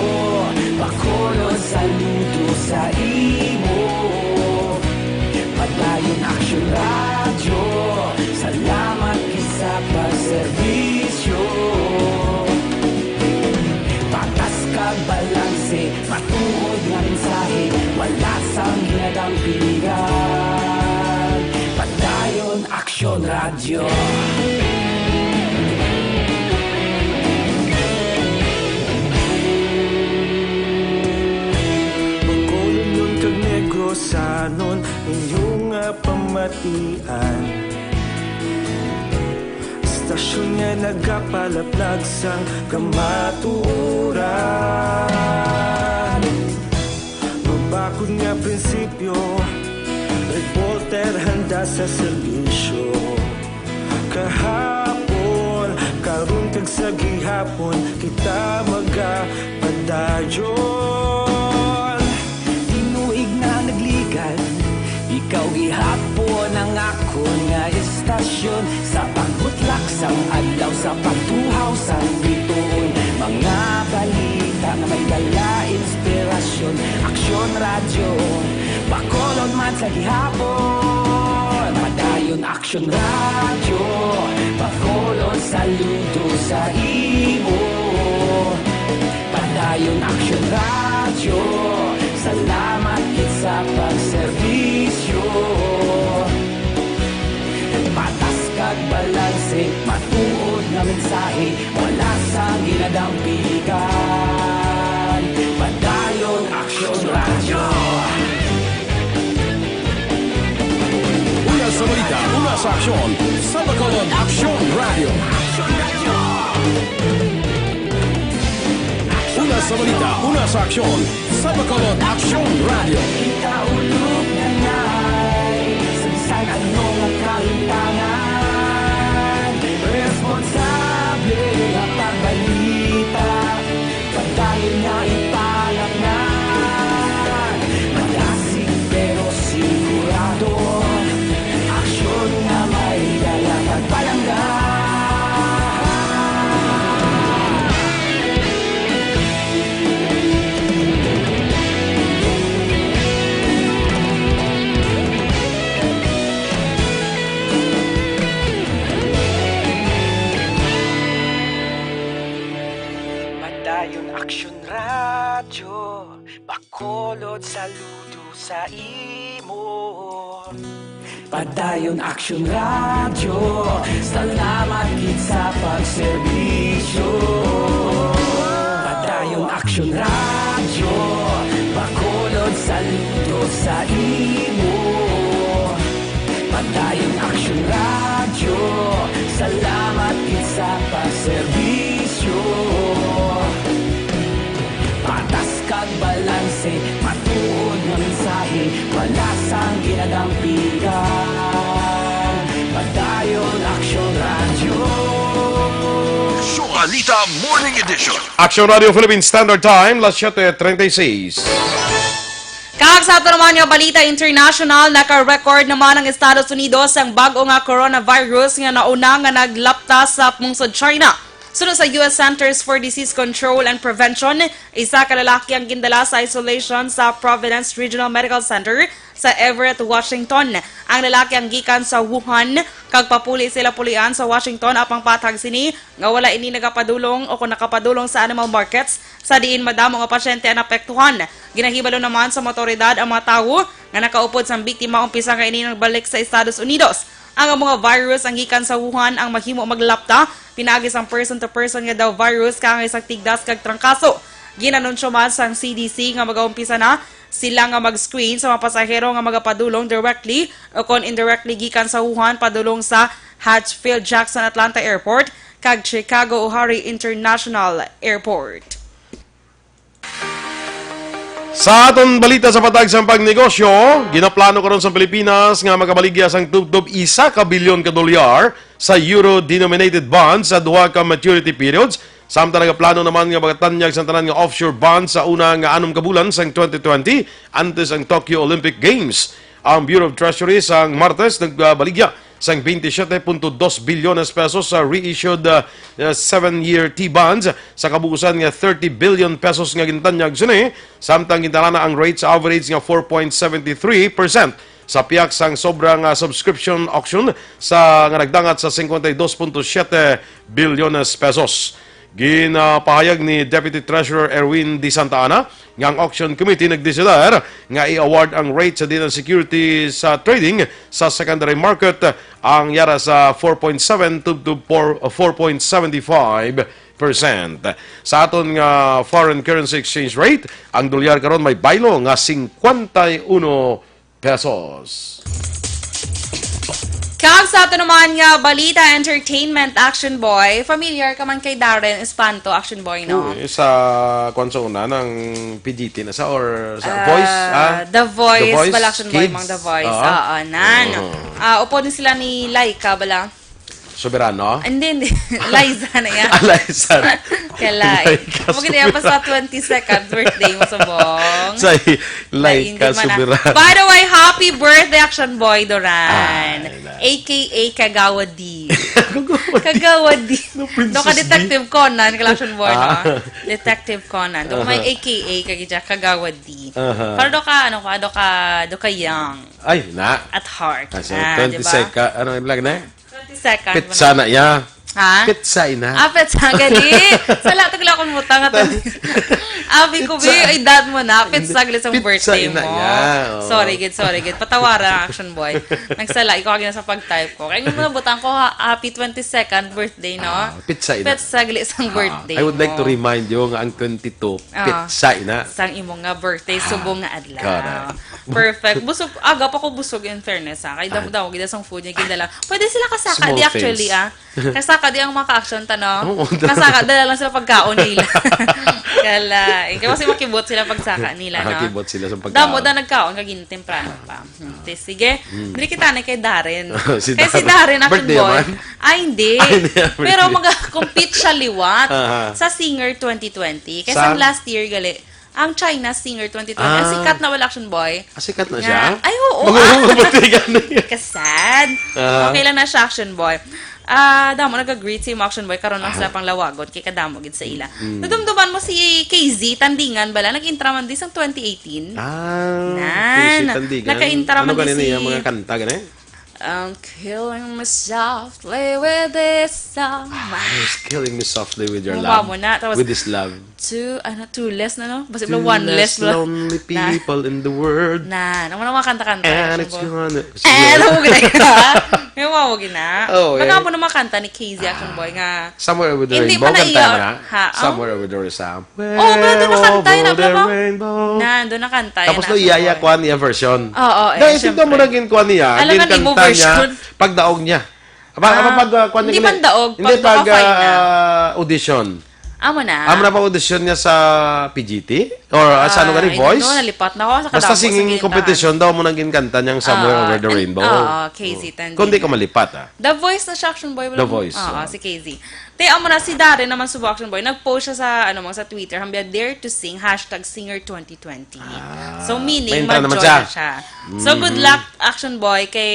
Bacolod, saludo sa imo. Padayon Aksyon Radyo, salamat gid sa pagserbisyo. Patas kag balanse, matuod nga mensahe, wala sang ginadampigan. Padayon Aksyon Radyo. Bacolodnon kag Negrosanon, inyo nga pamatian. Istasyon nga nagapalaplag sang kamatuoran. Mabakod nga prinsipyo, reporter handa sa serbisyo. Kahapon, karon kag sa gihapon, kita magapadayon. Tinuig na nagligan, ikaw gihapon ang akon nga istasyon. Sa pagbutlak sang adlaw, sa pagtuhaw sang bituon, mga balita nga may dala inspirasyon. Aksyon Radyo, Bacolod man sa gihapon. Padayon Aksyon Radyo, Bacolod, saludo sa imo. Padayon Aksyon Radyo, salamat gid sa pagserbisyo. Patas kag balanse, matuod nga mensahe, wala sang ginadampigan. Padayon Aksyon Radyo. Una sa balita, una sa aksyon, sa Bacolod Aksyon Radyo. Una sa balita, una sa aksyon, sa Bacolod Aksyon Radyo. Ikaulog na ngay, sa bisan ano nga kayo Kulod saludo sa imo. Padayon Action Radio, salamat gid sa pagserbisyo. Padayon Action Radio, Bacolod, saludo sa imo. Padayon Action Radio, salamat gid sa pagserbisyo. Patas kag balanse, matuod nga mensahe, wala sang ginadampigan. Padayon Action Radio. Balita Morning Edition. Action Radio Philippine Standard Time, las siete treinta y seis. Kag sa ato naman nga balita international, naka-record naman ang Estados Unidos sang bag-o nga coronavirus nga nauna nga naglapta sa pungsod China. Suno sa U S Centers for Disease Control and Prevention, isa ka lalaki ang gindala sa isolation sa Providence Regional Medical Center sa Everett, Washington. Ang lalaki ang gikan sa Wuhan, kag papuli sila pulian sa Washington apang paathag sini nga wala ini nagapadulong o kon nakapadulong sa animal markets, sa diin madamo nga pasyente ang naapektuhan. Ginahibalo naman sa mga awtoridad ang mga tawo nga nakaupod sang biktima umpisa nga ini nagbalik sa Estados Unidos. Ang amo nga virus ang gikan sa Wuhan ang mahimo maglapta pinaagi sang person-to-person nga daw virus kaangay sang tigdas kag trangkaso. Ginanunsyo man sang C D C nga magaumpisa na sila nga mag-screen sa mga pasahero nga magapadulong directly o kon indirectly gikan sa Wuhan padulong sa Hatfield Jackson Atlanta Airport kag Chicago O'Hare International Airport. Sa aton balita sa patag sang pagnegosyo, ginaplano karon sa Pilipinas nga makabaligya sang tubtob isa ka bilyon ka dolyar sa euro-denominated bonds sa duha ka maturity periods. Samtang nagaplano naman nga magatanyag sang tanan nga offshore bonds sa una nga anom ka bulan sang twenty twenty, antes ang Tokyo Olympic Games. Ang Bureau of Treasury sang Martes nagbaligya sang twenty-seven point two bilyones pesos sa reissued, ah, ah, seven-year T-bonds sa kabuusan nga thirty billion pesos nga gintanyag sini, samtang gintalana ang rates average nga four point seven three percent sa piyak sang sobra nga subscription auction sa nga nagdangat sa cincuenta y dos punto siete bilyones pesos. Ginapahayag ni Deputy Treasurer Erwin De Santa Ana nga ang auction committee nagdesider nga i-award ang rate sa diin ang security sa trading sa secondary market ang yara sa four point seven to, to four, four point seven five percent. Sa aton nga foreign currency exchange rate, ang dolyar karon may baylo nga cincuenta y uno pesos. Kag sa ato naman nga balita, entertainment, Action Boy. Familiar ka man kay Darren Espanto, Action Boy, no? Oo, eh, sa, kwan sa una, nang P G T na sa, or sa Ah, Voice, ah? The Voice, The Voice bala, Action Boy, Kids? Mang The Voice. Oo. Oo, nan. Oo. Ah, upod ni sila ni Laika, bala. Soberano? Hindi, hindi. Liza na yan. Ah, Liza. Kalain. Laika Huwag na yan pa sa Soberano. twenty-second birthday mo, subong. Sa Lain Laika din man, ah. Soberano. By the way, happy birthday, Action Boy Duran. Ay, na. A K A Kagawad D. Kagawad D. Kagawad D. No, Princess Doon ka D. Detective Conan, kala Action Boy, no? Ah. Detective Conan. Doon may Aha. A K A kay Jack Kagawad D. Aha. Pero do ka, ano ka, do ka, do ka young. Ay, na. At heart. Ah, so, Ah, di ba? twenty-second, ano yung vlog na? Twenty-second. Pizza na, ya. Ha? Pizza, ina. Ah, pizza, gali. Sala, tagla akong butang at Abi ko, bi, Pizza. ay, dad mo na. Pizza, gali sa Pizza, birthday ina, mo. ya, oo. Sorry, gid, sorry, gid. Patawara ang Action Boy. Nagsala, ikaw agi na sa pag-type ko. Kaya yung mga butang ko, ha, happy twenty-second birthday, no? Ah, pizza, ina. Pizza, gali sa Ah, birthday I would like to mo. remind you nga ang twenty-two, Ah, pizza, ina. sang imo nga birthday, Ah, subong nga adlaw. correct. Perfect. Busog, aga pa ko busog, in fairness, ha. Kay Ah. damo-damo, gid sang food niya, gid na lang. Pwede sila kasaka, Small di actually, things. ah. Kasaka di ang mga ka-action ta, no? Oo, Kasaka, dala lang sila pagkaon nila. Kala, eh, kasi makibot sila pagsaka nila, no? Makibot sila sa pagkaon. Damo na nagkaon, kag temprano pa. Hmm, te, sige. Hmm. Diri kita na kay Darren. Si Kay si Darren. Darren, Action Birthday Boy. man? Ay, hindi. Ay, hindi, Pero birthday. mag-compete siya liwat Aha. sa Singer twenty twenty. Kay Sa? sang last year, gali, ang China Singer twenty twenty. Ang Ah. sikat na wala, Action Boy. Ah, sikat na Nga. siya? Ay, oo. Mag-, Ah. mag-, mag-, mag-, Kasad. Ah. Okay lang na siya, Action Boy. Ah, damo nag-greet si Action Boy. Karon lang Ah. sila pang lawagon. Kay kadamo gid sa ila. Mm. Nadumduman mo si K Z Tandingan bala? Nag-intra man di sang twenty eighteen. Ah, Nan. K Z Tandingan. Naka-intra Ano man di gani si niya, mga kanta gani? I'm killing me softly with this song. Ah, he's killing me softly with your Mukha love. Mo na. Tapos, with this love. Two, ano, two less na, no? Basta Two one less less, bro. Lonely Na. People in the world. Na, naman ang mga kanta-kanta, And Action it's Boy. Gonna... And Sige. Ano mo gina? May mga mo gina? Oh, Baka eh. Mo na mga kanta ni K Z Action Boy nga Somewhere with the Hindi rainbow, pa na kanta iya, na. Ha? Oh? Somewhere with the rainbow. Oh, pero doon nakanta yun, Over the bro. Rainbow. Na, doon nakanta yun, Tapos no, actually. Iya, iya, kuha niya version. Oo, eh, Dahil tignan mo syempre. Naging kuha niya, Alam nga, nimo ginkanta niya, version. Pagdaog niya. Aba, aba, Ah, pag, ah, kuha niya hindi gani-, man daog, hindi, pag pag, naka-fine na. Ah, audition. Amo na. Amo na pag audition niya sa P G T? Or, ah, sa ano Ah, gani, I don't Voice? Know, nalipat na ako sa Basta kadamo sa singing gintahan. Competition daw mo nang ginkanta niyang Somewhere Ah, Over the and, Rainbow. Oo, K Z Oh. Tandingan. Kung di ko malipat, ah. The Voice na siya, Action Boy, wala The mo. Voice, Oo, oo. Si K Z. Te, amo na si Darren naman, Subo Action Boy. Nag-post siya sa, ano, mga sa Twitter, hambya, "Dare to sing, hashtag singer twenty twenty." Ah, So, meaning, may entrada naman mag-join siya. Na siya. So, good Mhm. Luck, Action Boy, kay,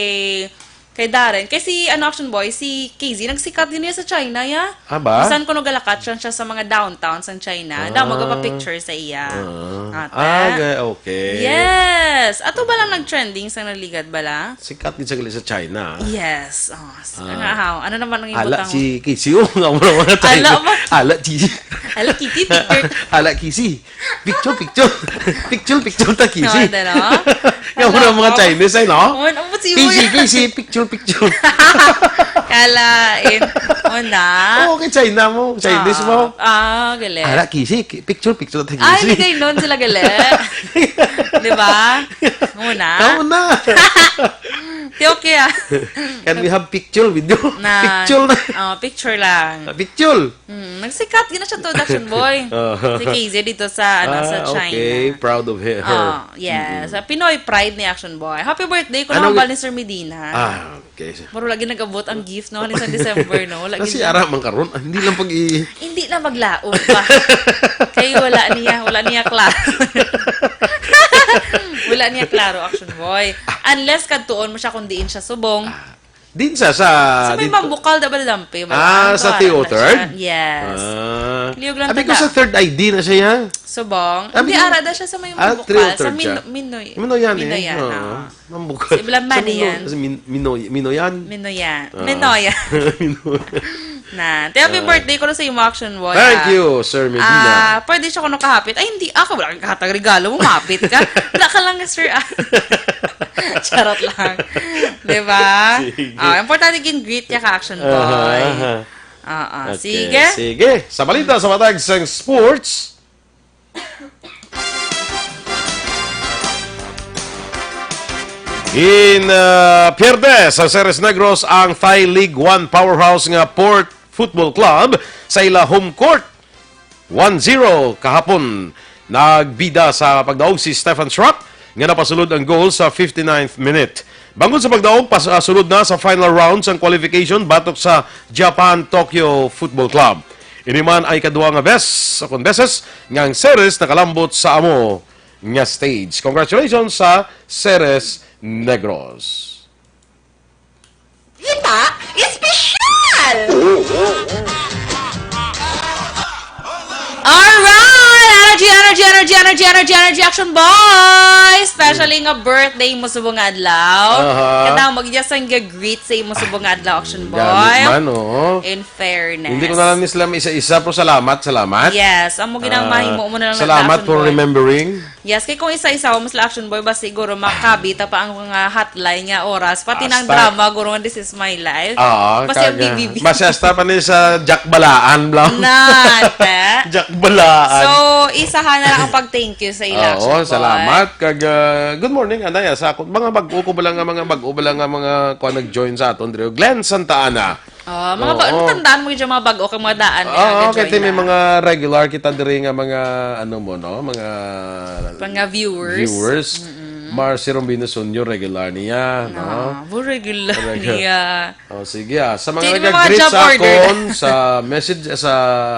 kay Darren. Kay si, ano, Action Boy, si K Z, nagsikat din niya sa China, ya. Ah, ba? Bisan kuno galakat siya, siya sa mga downtown sa China. Daw, Ah. Magpapicture sa iya. Ah. Ata. Ah, ga-, okay. Yes! Ato ba lang nag-trending sa naligad bala? Sikat din sa gali sa China. Yes. Oh, s-, Ah. Nga, how? Ano naman ang Ala, ibutang mo? Si K C O, nga mo naman na tayo. Ala ba? Ala, G. Ala, Kitty, picture. Ala, K C. Picture, picture. Picture, picture, ta, K C. No, ano, no? Nga mo Ano, na mga oh? Chinese, ay, no? Oh, ano, si K C, Boy? K C, picture, picture. Kalain. Una. Oo, kay China mo. Chinese Ah, mo. Ah, gali. Ala, K C, ki-, picture, picture, ta, Ay, K C. Hindi kayo nun sila gali. Di ba? Una. Ikaw na. Di okay, ah. Can we have picture with you? Na, Picture na. Oh, picture lang. Picture. Mm, nagsikat, yun na siya to, Action Boy. Oh. Si K Z dito sa, ano, sa Ah, China. Okay. Proud of he-, her. Oh, yes. Mm-mm. Sa Pinoy Pride ni Action Boy. Happy birthday ko Ano naman gi- bal ni Sir Medina. Ah, okay. Maro lagi nag-abot ang gift, no? Ni sa December, no? Wala Kasi gid na. Ara man karon, ah, hindi lang pag i- Hindi lang maglaom pa. Kay wala niya, wala niya klaro. Wala niya klaro, Action Boy. Unless kadtuon mo siya kung diin siya subong. Ah. Din sa, sa, Sa may dito. Mambukal, da ba, Lampe? Wala. Ah, sa Wala na Theater? Siya. Yes. Ah. Liog lang Abi ko tanda. Sa Third I D na siya. Subong. Abi Hindi, ko ara da siya sa may Ah, Mambukal. Theater Sa Min-, siya. Minoy-, Minoyan eh. Minoyan, Oo. ah. Mambukal. Sa Iblang Sa Mino-, Manian. Sa Min-, Minoy-, Minoyan. Minoyan. Ah. Minoyan. Minoy- Na. Te, happy Ah. birthday ko na sa imo, Action Boy, Thank ah. You, Sir Medina. Ah, pwede siya kuno kahapit. Ay, hindi. Ako, wala kang kahatag regalo mo, mapit ka. Wala ka lang, sir, ah. Charot lang. Di ba? Sige. Ah, importante gin-greet niya ka, Action Boy. Aha, aha. Ah, ah. Okay, Sige. Sige. Sa balita, sa matag sang sports, In, uh, pierde sa Ceres Negros ang Thai League One powerhouse nga Port Football Club sa ila home court. One zero kahapon. Nagbida sa pagdaog si Stefan Schrock nga napasulod ang goal sa fifty-ninth minute. Bangod sa pagdaog, pas-, ah, sulod na sa final round sang qualification batok sa Japan Tokyo Football Club. Ini man ay kadua nga bes-, sa kon beses nga ang Ceres nakalambot sa amo nga stage. Congratulations sa Ceres Negros. Kita, espesyal! Alright! Energy, energy, energy, energy, energy, energy, Action Boy! Especially nga birthday mo subong nga adlaw. Aha. Kaya mo, yes, ang greet sa imo subong nga adlaw, Action Boy. Gamit man, oh. In fairness. Hindi ko na lang ni sila isa-isa, pero salamat, salamat. Yes, amo ginang Ah, mahimo mo na lang salamat nagdason, for boy. Remembering. Yes, kay kung isa-isa mo sila, Action Boy, ba siguro makabita pa ang mga hotline nga oras, pati ng Hasta drama, guro nga This Is My Life. Oo, Basta yung kag, ah, B B B. Basta hasta pa ni sa Jack Balaan, bro. Nate. Jack Balaan. So, isahan na lang ang pag-thank you sa ila, Oo, Action Boy. Salamat. Kag, ah, good morning, anay, ah, sa akon. Mga bag-o ko ba lang nga, mga bag-o ba lang nga, mga kuha nag-join sa aton, Drio. Glenn Santa Ana. Oh, mga ba-, Oo. Tandaan mo yung mga bag-o kang mga daan, Oo, eh, okay, nag-join may na. Mga regular kita diri nga mga, ano mo, no? Mga Mga viewers. Viewers. Mm-mm. Marcy Rombino Senior, regular niya, no? Ah, bu-, regular Regular. Niya. Oh, sige, ah. Sa mga Sige, mga nag-greet job sa order. Akon, sa message, sa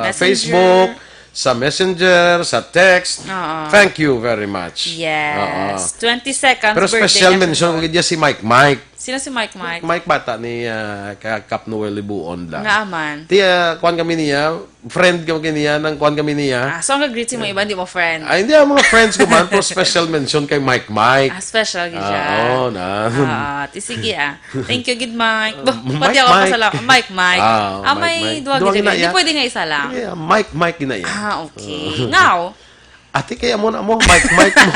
Messenger. Facebook, sa Messenger, sa text, Oo. Thank you very much. Yes. Oo. Twenty seconds Pero birthday special niya mention sa ko gid si Mike Mike. Sino si Mike Mike? Mike bata ni, ah, ka-, Kap Noel Libuon la. Nga man. Ti, ah, kuwan kami niya, friend kami niya, nang kuwan kami niya. Ah, so ang nag-greet si mo iba, hindi mo friend? Ay, hindi, ang mga friends ko man, pero special mention kay Mike Mike. Ah, special gid Ah, siya. Oo, na. Ah, ti sige ah. Thank you gid, Mike. Bah, Mike pati ako Mike. Pasala-, Mike Mike. Ah, Ah, Mike may Mike. Duha Duha gid gina siya. Hindi iya. Pwede nga isa lang. Yeah, Mike Mike gina iya. Ah, okay. Ngaw, Ate, kaya mo na mo, Mike, Mike mo.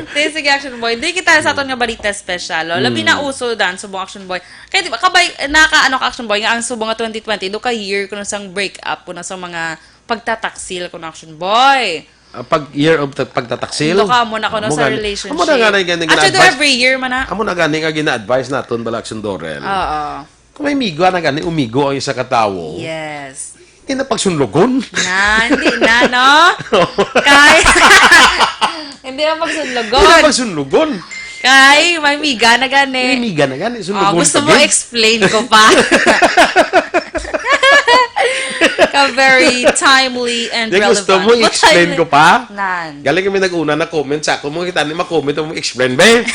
Te, sige, Action Boy. Di kita sa aton nga balita special, oh. Labi na Mm. uso dan subong Action Boy. Kaya di ba, kabay, naka, ano ka, Action Boy, nga ang subong nga twenty twenty, do ka year kuno sang break up, kuno sa mga pagtataksil kuno Action Boy. Ah, pag year of ta-, pagtataksil? Do ka mo na kuno Amo sa gani. Relationship. Amo na gani, gani, Actually, do gina-advise. Every year man na. Amo na gani nga gina-advise naton, bala, Action Dorel. Oo. Kung may miga na gani, umigo ang isa ka tawo. Yes. Hindi na pagsunlogon. Na, hindi na, no? Kay, hindi na pagsunlogon. Hindi na pagsunlogon. Kay, may miga na gani. May miga na gani, Oh, sunlogon gusto pa mo gid. Explain ko pa? Ka very timely and Di relevant. Gusto mo What i-explain time ko pa? Nan. Galing kami nag-una na comment sa ako. Mo kita ni ma-comment mo explain, be.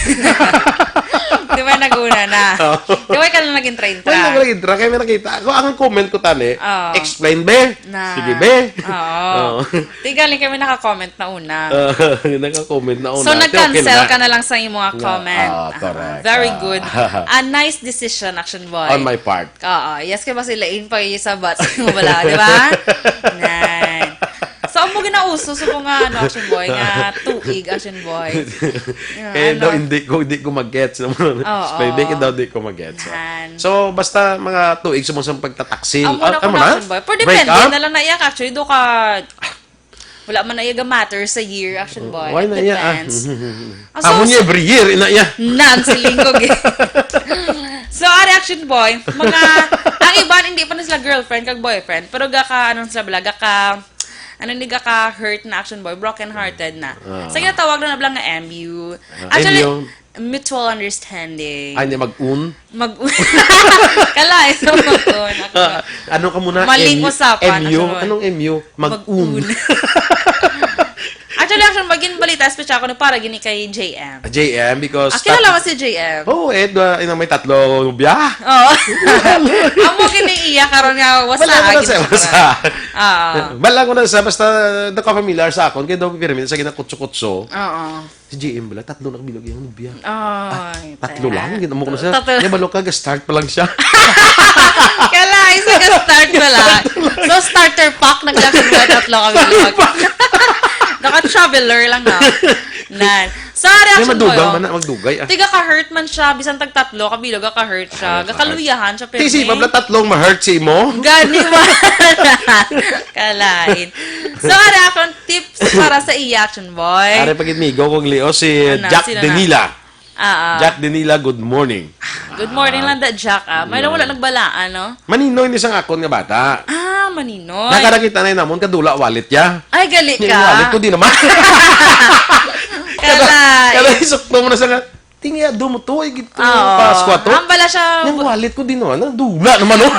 Di ba nag-una na? Oh. Di ba ka lang nag-intra-intra? Wala lang nag-intra. Kaya may nakita. Ako, ang comment ko tani, Oh. Explain, be. Na. Sige, be. Oo. Oo. Di galing kami naka-comment na una. Ah, naka-comment na una. So, Di, okay nag-cancel na. Ka na lang sa imo nga Na, comment. Ah, ah, correct. Very Ah. Good. A nice decision, Action Boy. On my part. Oo. Yes, kay mas ilain pa yung sabat sa imo bala, di ba? Yan. So, amo ginauso sa mga, ano, Action Boy, nga tuig, Action Boy. Nga, Eh, ano? Daw, hindi ko, hindi ko mag-gets. Oo. Explain, di ko daw, di ko mag-gets. Yan. So, basta mga tuig sa mga pagtataksil. Amo na, Amo na? Action Boy. Pero Break depende up? Na lang na iya, actually, do ka, wala man na iya ga-matter sa year, Action Boy. Why It na iya, ah? Depends. Ang Amo sa niya every year, ina iya. Nan, si Linggo, gi-, So, ari, Action Boy, mga, ang iban, hindi pa na sila girlfriend kag boyfriend, pero gaka, ano sila bala, gaka, ano ni, gaka hurt na, Action Boy, broken hearted na. Ah. Sa ginatawag na bala nga M U. Ah, Actually, M U. Mutual understanding. Ay, niya mag-un? Mag-, kalain sa mag-un. Ako. Ah, ano ka muna? Maling M U, usapan, M U? Action Boy. Anong M U? Mag-un. Mag-un. Actually, Action Boy, ginbalita, special ko na para gini kay J M. Ah, J M, because Ah, kilala tat- mo si J M? Oo, eh, dua, inang may tatlo, biya. Oo. Amo gini iya karon nga, wasa, Wala ko na agin sa, siya wasa. Karon. Oo. Wala ko na sa, basta, naka-familiar sa akon, kaya daw, pirmi sa ginakutso-kutso. Oo. Si J M bala, tatlo na kabilog iyang nobya. Ay, Ah, tatlo tayo. Lang, ginawa ko na siya. Tatlo. Niya, balo ka, ga-start pa lang siya. Kala, isa ga-start pa lang. So, starter pack, nagdakit mo tatlo kabilog. Naka-traveler lang, no? Nan. Sorry, May Action Boy, madugang oh. Man na, magdugay, ah. Tiga ka-hurt man siya, bisan tag tatlo kabilog, ka-hurt siya. Ay, Gakaluyahan siya, Ti, si pirmi. Pabla tatlong ma-hurt si mo? Gani ba? Kalain. So, ara akong tips para sa iya, Action Boy. Are pagit migo kong lios, si Ano, Jack sino na? Denila. Ah, ah. Jack Denila, good morning. Good morning lang da, Jack, ah. May Yeah. Wala nagbalaan, no? Maninoy ni sang akon nga bata. Ah, Maninoy. Nakadakita na namon, kadula wallet ya. Ay, gali Yung ka. Wallet ko, di naman. Kala, Kala, eh. Isukto mo na sa nga, tingi, ado mo to, eh, gito, Oo. Pasko to. Ang bala siya, Yung bu- wallet ko, di naman, ah, dula naman, oh.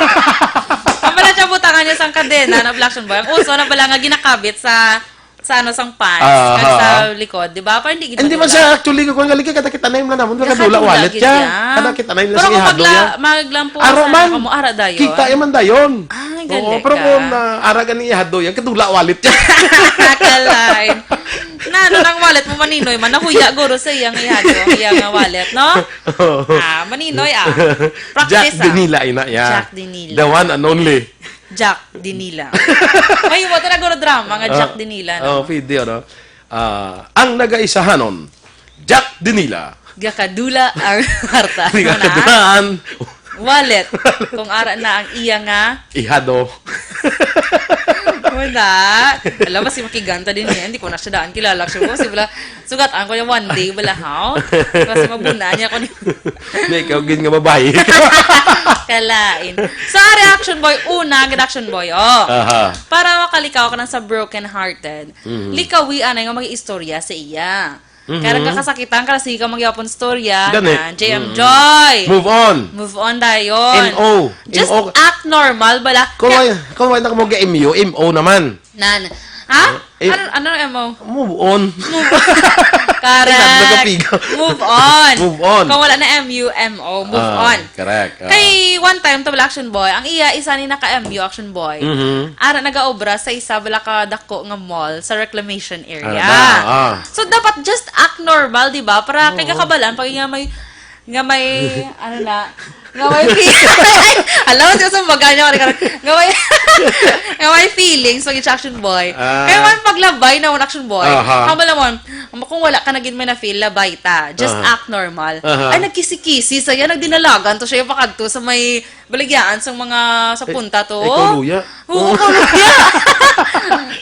Ang bala siya, butangan niya sang kadena, na black boy. Ang uso na bala nga ginakabit sa, sa ano, sang pants, Ah, kag sa ah. Likod, di ba? Parang di gid Hindi man madula. Siya, actually, kung galing ka, kita na yung naman, Kakadula kadula wallet gid ya. Yan. Kada kita na yung Pero nasa kung ihado magla-, ya. Maglampo Ara sa man. Ano mo, ara dayon. Kita, eh, man dayon. Ay, Oo, galing pero ka. Kung, ah, ara gani ihado ya, kadula wallet ya. Kalay. Na, ano nang wallet mo, Maninoy? Man, nahuya, guro, sa iyang ihado, ang iyang wallet, no? Oo. Ah, Maninoy, ah. Practice, Jack ah. Dinila, ina, ya. Jack Dinila. The one and only. Jack Dinila. Ay, mo, talaga, guro, drama nga Jack Ah, Dinila, no? Oh, pwede, ano? Ah, ang nagaisahanon, Jack Dinila. Gakadula, ar-, harta. Di ka Ano na? Kadulaan. Wallet. Kung ara na ang iya nga. Ihado. Wala. Alam, mas makiganta din niya. Hindi ko na siya daan kilala. Siguro, kasi wala. Sugat, ang ko yung one day, wala, how? Kasi mabunaan niya ako ni May ikaw, gid nga babae. Kalain. Sa reaction boy, una, ang reaction boy, oh. Aha. Para makalikaw ka na sa broken hearted, Mhm. likawi anay nga mag-istorya sa iya. Mhm. Kaya nagkakasakitan ka, sige ka magyapon storya Gani. Na J M Mm. Joy. Move on. Move on dayon. N O. Just N O. Act normal, bala. Kung wala, kung wala na ka mag-M U, M O naman. Nan. Ha? Eh, ano, ano ang M O? Move on. Move on. Correct. Nagkapigaw. Move on. Move on. Kung wala na M U, M O. Move Ah, on. Correct. Ah. Kay one time, to, wala, Action Boy, ang iya, isa ni naka-M U, Action Boy. Mhm. Ara nagaobra sa isa, wala ka dako nga mall sa reclamation area. Ah, ah. So, dapat just act normal, di ba? Para kay Oo. kakabalan, pag nga may, nga may, ano na, nga may feelings. Alam mo, siya sa baga niya, nga may, nga may feelings, pag Action Boy. Ah. Kaya man, paglabay na, Action Boy. Aha. Kamo lang mo, kung wala ka na gid may na-feel, labay ta. Just Aha. act normal. Aha. Ay, nagkisi-kisi sa iya, nagdinalagan to siya, pakadto sa may baligyan, sa mga, sa Eh, punta to. ikaw, luya. Oo, ikaw, luya.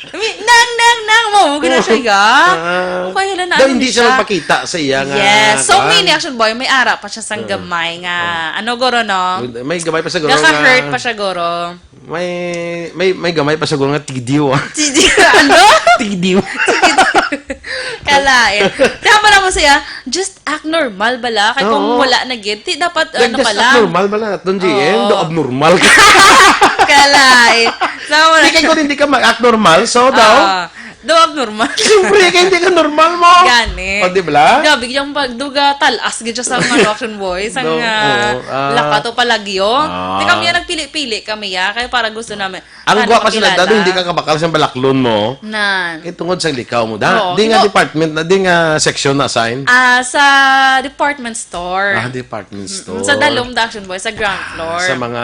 I mean, nang, nang, nang, mo, gina siya, ya. Ah. Okay, hala na, Daw ano hindi siya siya? magpakita sa iya nga Yes. So, kuwan. Mini Action Boy, may ara pa siya sang Oo. gamay nga, Oo. ano, guro, no? May gamay pa sa guro Naka-hurt nga pa siya, guro. May, may, may gamay pa sa guro nga tidiw, ah. Tidiw, ano? Tidiw. Kalain. Tama na mo siya, just act normal bala. Kay kung Oo. wala na gid, di dapat, Like, ano just ka act lang. normal bala. Don't G M, Oo. do abnormal ka. Kalain. Tama na. Hindi, kay kung hindi ka mag-act normal, so daw, Ah. Do abnormal. Siyempre, kay hindi ka normal mo. Gani. O, di ba? Grabe, yung pag-, duga talas, gid siya sa mga Action Boy, sa No, nga oo, ah. lakat o palagyo. Ah. Di kami yan, nagpili-pili kami, ya, kaya para gusto namin. Ang Ano, guwa kasi na, makilala? dado, hindi ka kabakal sa balaklon mo. Nan. Eh, tungod sa likaw mo. Da, Oo, di nga ibo- department na, di nga section na assign. Ah, sa department store. Ah, department Mm, store. sa Dalom, Action Boy, sa ground Ah, floor. sa mga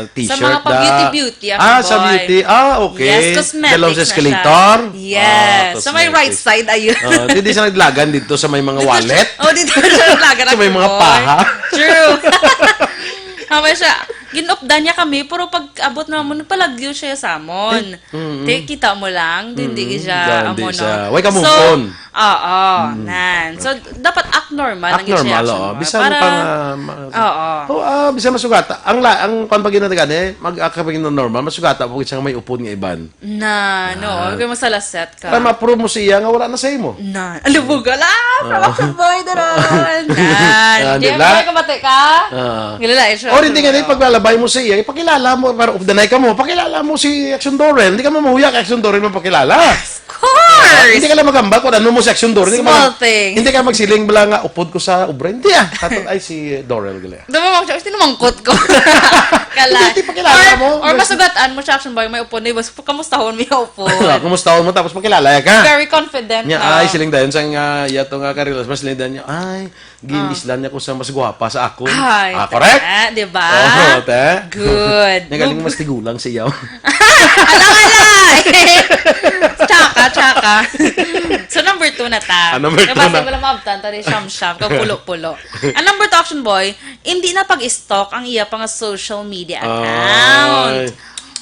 Sa t-shirt mga pa-beauty, da. beauty, Action Ah, sa Boy. beauty. Ah, okay. Yes, cosmetics Dalom sa na siya. escalator? Yes. Ah, Sa may right cosmetics. side, ayun. Ah, di, di siya naglagan dito sa may mga Dito siya, wallet? oh, dito siya naglagan, Sa may Action mga Boy. paha? True. Tama siya. Ginupdan niya kami, pero pag abot naman, palagyo siya sa amon. Mm-mm. Te, kita mo lang, hindi Mm, siya, hindi amo, siya. no? Why ka move So, on? oo, Mm. nan. So, dapat act normal Act lang yun siya, normal, Action oo. Boy. Bisan Para pa nga, ma-, Oo. oh, ah, bisan masugata. Ang la-, ang kwan pa ginatagan eh, mag-act ka pa normal, masugata po siya may upod nga iban. Na, no, Ah. kaya masalaset ka. Para ma-prove mo siya nga wala na sa imo. Na, alubog ka lang, Oo. Action Boy, daron. Nan. Ah, Di di ba? ba, kamati ka? Ah. Kilala, eh, siya, Or hindi nga, Action Boy. paglalabay mo siya, ipakilala mo, para updanay ka mo, pakilala mo si Action Dorel. Hindi ka mo mahuya kay Action Dorel mo pakilala. Of course! Hindi ka lang maghambal kung ano mo si Action Dorel. Hindi ka Small mag-, thing. hindi ka magsiling bala nga, "Upod ko sa ubra." Hindi ah. Tato, ay, si Dorel gali. Di ba, mag-, sinumangkot ko? Kala. Hindi, pakilala Or, mo. or Hindi. masugataan mo siya, Action Boy, may upod na, bas-, kamustahon mo yung upod. Kamustahon mo, tapos pakilala ka. Very confident, Nya, no? ay, siling dayon sa nga, yato nga karilas, mas siling dayon niya, ay, Ah. ginislan niya ko sa mas gwapa sa ako. Ay, Ah, te, correct? di ba? Oo, te. Good. Nagaling mas tigulang siya. Ala, ala! Tsaka, tsaka. So, number two na ta. Ah, number Kaya two basta na. wala maabtan, tari siyam-siyam, kag pulo-pulo. Ang number two, Action Boy, hindi na pag-stalk ang iya pa nga social media account. Ay.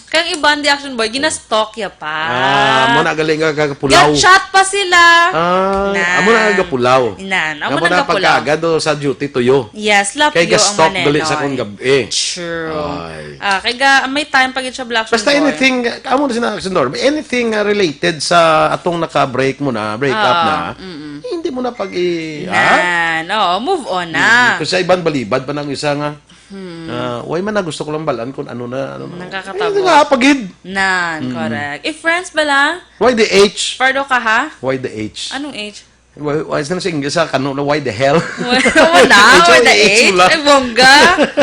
Kaya ang iban di, Action Boy, ginastalk ya pa. Ah, mo na galing nga kagapulaw. Ga-chat pa sila. Ah, Nan. amo na ang gapulaw. Nan, amo Nga mo na na gapulaw. pagkaagad o sa duty tuyo. Yes, lapyo Kay ang ga-stalk gali sa manenoy. kung gab-, eh. True. Ay. Ah, kay ga-, may time pa gid siya, Black Basta Action Boy. anything, amo na sila, Action Dorel. Anything, ah, related sa atong naka-break mo na, break up Oo, na, mm-mm. hindi mo na pag i-, ah? Nan, oo, move on na. Mm, kung sa iban balibad pa nang isa nga, Hmm. ah, why man na gusto ko lang balaan kung ano na, ano na. Nakakatabo. Ay, nga, pagid. Nan, Mm. correct. If friends bala, Why the H? Pardo ka, ha? Why the H? Anong H? Why, why sa, sa English, sa kano na, why the hell? Wala, Medyo why the H H? mo lang. Ay, bongga.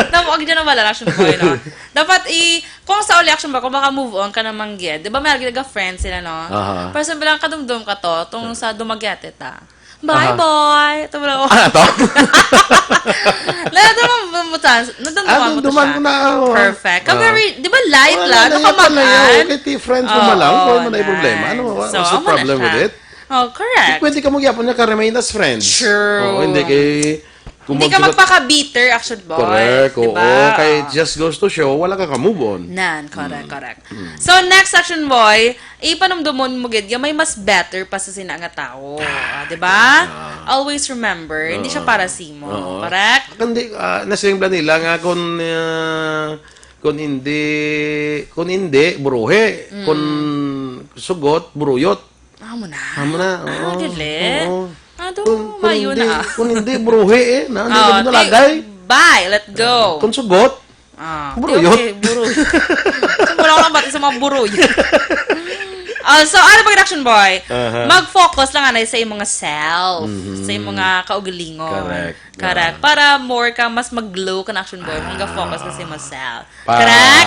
Tama, wag dyan na wala, Action Boy, no? Dapat i-, kung sa uli, Action Boy, kung baka move on ka naman, gid. Di ba may lagi nag-friend sila, no? Aha. Pero sabi lang, kadumdum ka to, tong sa dumagyate ta. Bye, Aha. boy! Ito mo lang, oh. Ah, to? Nadumduman mo, nadumduman Ah, mo to dumduman siya. ko na, oh. Perfect. Kag Ah. very, di ba light Wala lang, na, no, yan pala, kamaan? oh. Kay ti friends mo Oo, man lang, wala man na yung problema. Ano, na. what's So, the amo na problem siya. with it? Oh, correct. Pwede ka mo gyapon nga ka-remain as friends. True. Oo, hindi kay, kung Hindi ka magsugat magpaka-bitter, Action Boy. Correct, Di oo. ba? Kay Oo. just goes to show, wala ka ka-move on. Nan, correct, Mm. correct. Mm. So, next, Action Boy, ipanumdumon mo gid nga may mas better pa sa sina nga tao. Ah, di ba? Ah. Always remember, hindi siya Oo. para sa imo. Oo. Correct? Kundi, ah, nasiling ba nila nga kung, ah, kung hindi, kung hindi, buruhi. Mm. Kung sugot, buruyot. Amo na. Amo na, Ah, oo. dili. Oo. Ah, do, Kung, kung mayo hindi, na. kung hindi, buruhi eh. Na, hindi Oo, na ti-, nalagay. bye, let go. Kung sugot, Ah, Buruyot. okay, buruyot. So, wala ko lang bati sa mga buruyot. Ah, so, ano pag Action Boy? Aha. Mag-focus lang, anay, sa imong self, Mhm. sa imong mga kaugalingon. Correct. Correct. Ah. Para more ka, mas mag-glow ka na, Action Boy. Kung Ah. ga-focus ka sa imong self. Pa, Correct?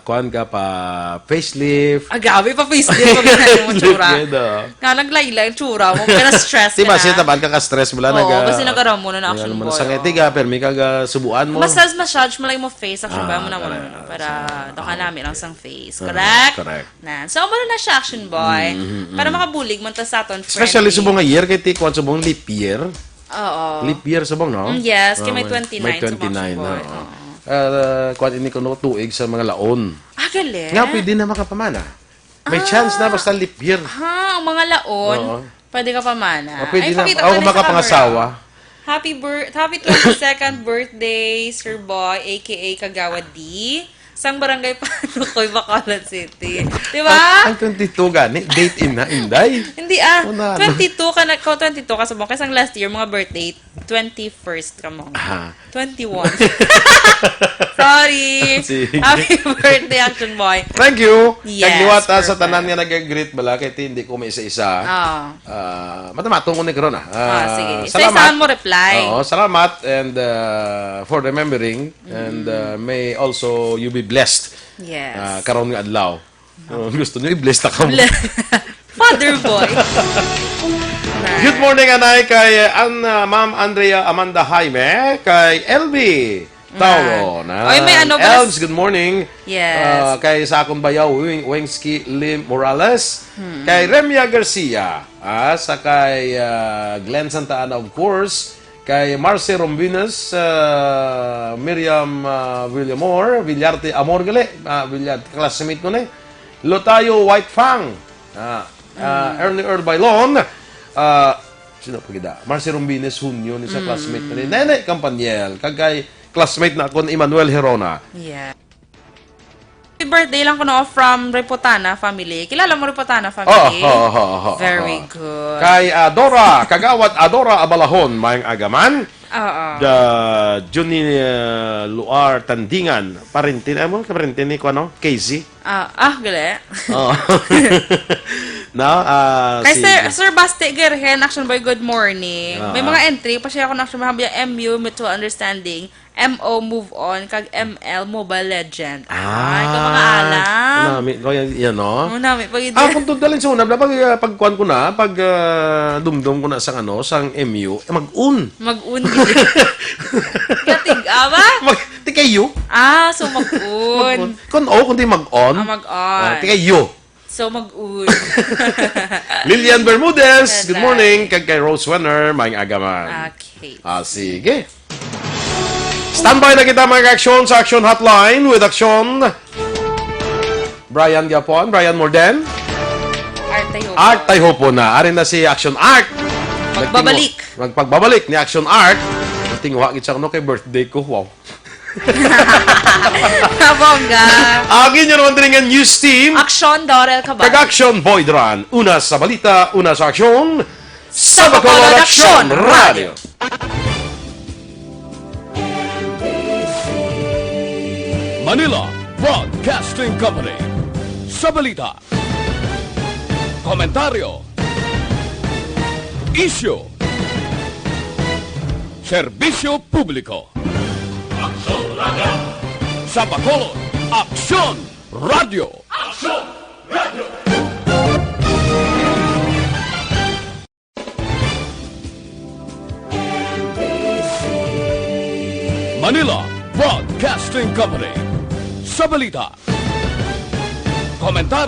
kuwan ka, pa facelift. Ah, grabe, pa facelift. Pag ganyan mo, Facelift tsura. Yun, oh. Nga, naglaylay ang tsura mo. Kaya na-stress Di ka ba, na. Siya, tabaan ka ka-stress mo lang, Oo, naga-, kasi nag-aram mo na na, Action Boy, oh. Sa ngiti ka, pero may kaga subuan mo. Massage, massage mo lang mo face, Action Boy, Ah, mo na mo correct. na. Para Ah, daw ka ah, nami lang okay. sang face. Ah, Correct? correct. Na. So, amo na siya, Action Boy. Mm, mm, mm. Para makabulig man ta sa aton Especially friendly. Subong nga year, kay ti-, kuwan subong leap year. Oo. Leap year subong, no? Mm, yes, kay may Ah, may twenty-nine subong, twenty-nine, Action Boy. Oo. Oo. Ah, kuwan ini kuno tuig sa mga laon. Ah, galing. Nga pwede na makapamana. May Ah. chance na basta leap year. Ha, ang mga laon, Oo. pwede ka pamana. Ah, pwede Ay, na. pakita Ako ko na sa makapangasawa. Camera. Happy bir-, happy twenty-second birthday, Sir Boy, A K A Kagawad D. Sang Barangay Panukoy, Bacolod City. Di ba? Ang, ang twenty-two gani, date ina, inday. Hindi ah. Una, ano? Twenty-two ka na, ko twenty-two ka sa buwan. Kasi ang last year, mga birthday, twenty-first ka mo. Aha. Twenty-one. Sorry. Sige. Happy birthday, Action Boy. Thank you. Yes, Kag liwat, ah, sa perfect. Tanan nga nag-greet bala, kay ti-, hindi ko may isa-isa. Ah. Ah, matamatong ko ni karon, ah. Ah, Ah, sige. Sa salamat. Isahan mo reply. Oo, salamat and, ah, for remembering and, Mm. ah, may also you be blessed. Yes. Ah, karon nga adlaw. Oh, gusto niyo i-bless ta kamo. Ble-, Father boy. Good morning, anay, kay, uh, an-, uh, Ma'am Andrea Amanda Jaime, kay L B Tauro. Ah. Na Oy, may ano ba? Elves, good morning. Yes. Uh, kay sa akong bayaw, Wing-, Wingski Lim Morales. Hmm. Kay Remia Garcia. Ah, sa kay, uh, Glenn Santa Ana, of course. Kay Marcy Rombinas, ah, Miriam, ah, Villamor, Villarte Amor gali, ah, Villarte, classmate ko ni. Lotayo White Fang, ah, ah, Mm. Ernie Earl Bailon, ah, sino pa gida? Marcy Rombinas Hunyo ni sa Mm. classmate ko ni. Nene Campaniel, kag kay classmate na ako ni Emmanuel Herona. Yeah. Happy birthday lang kuno from Reputana family. Kilala mo Reputana family? Oo, oo, oo, oo, Very oo. good. Kay Adora, Kagawad Adora Abalahon, maayong aga man. Oo. The Junie, uh, Luar Tandingan, parente na mo, kaparente ni kuno, Casey. Ah, ah, gali. Oo. No, ah, Kay si Sir, Sir Basti Gerhen, Action Boy, good morning. Ah. May mga entry pa siya ako na Action Boy, habi M U, Mutual Understanding. M O, move on, kag M L, Mobile Legend. Ay, ka mga Ah, alam. Nami ko yan, yan, no? Oh, nami pa gid. Ah, kung doon dalhin sa una, pag, ah, pagkuan ko na, pag, ah, dumdum ko na sang ano, sang M U, eh, mag-un. Mag-un gid. Gatig, ah, ba? Mag-, ti kayo? Ah, so mag-un. Mag-un. Kung o, kung di mag-on. Ah, mag-on. Ah, ti kayo. So, mag-un. Lilian Bermudez, good Hello. morning. Kag kay Rose Wenner, maayong aga man. Okay. Ah, sige. Standby na kita, mga aksyon, sa Action Hotline with Action Brian Gapon, Brian Morden. Art Tayhopon. Art Tayhopon na. Ari na si Action Art. Magbabalik. Nagtinguha-, magpagbabalik ni Action Art. Nagtinguha gid siya, no, kay birthday ko. Wow. Bongga. Agi niyo naman diri nga news team. Aksyon, Dorel Cabal. Kag Aksyon, Boy Duran. Una sa balita, una sa aksyon. Sa Bacolod Aksyon Radio. Manila Broadcasting Company. Sa balita, komentaryo, isyu, serbisyo publiko. Aksyon Radio. Sa Bacolod, Aksyon Radio. Aksyon Radio. Manila Broadcasting Company. Sa balita, komentaryo,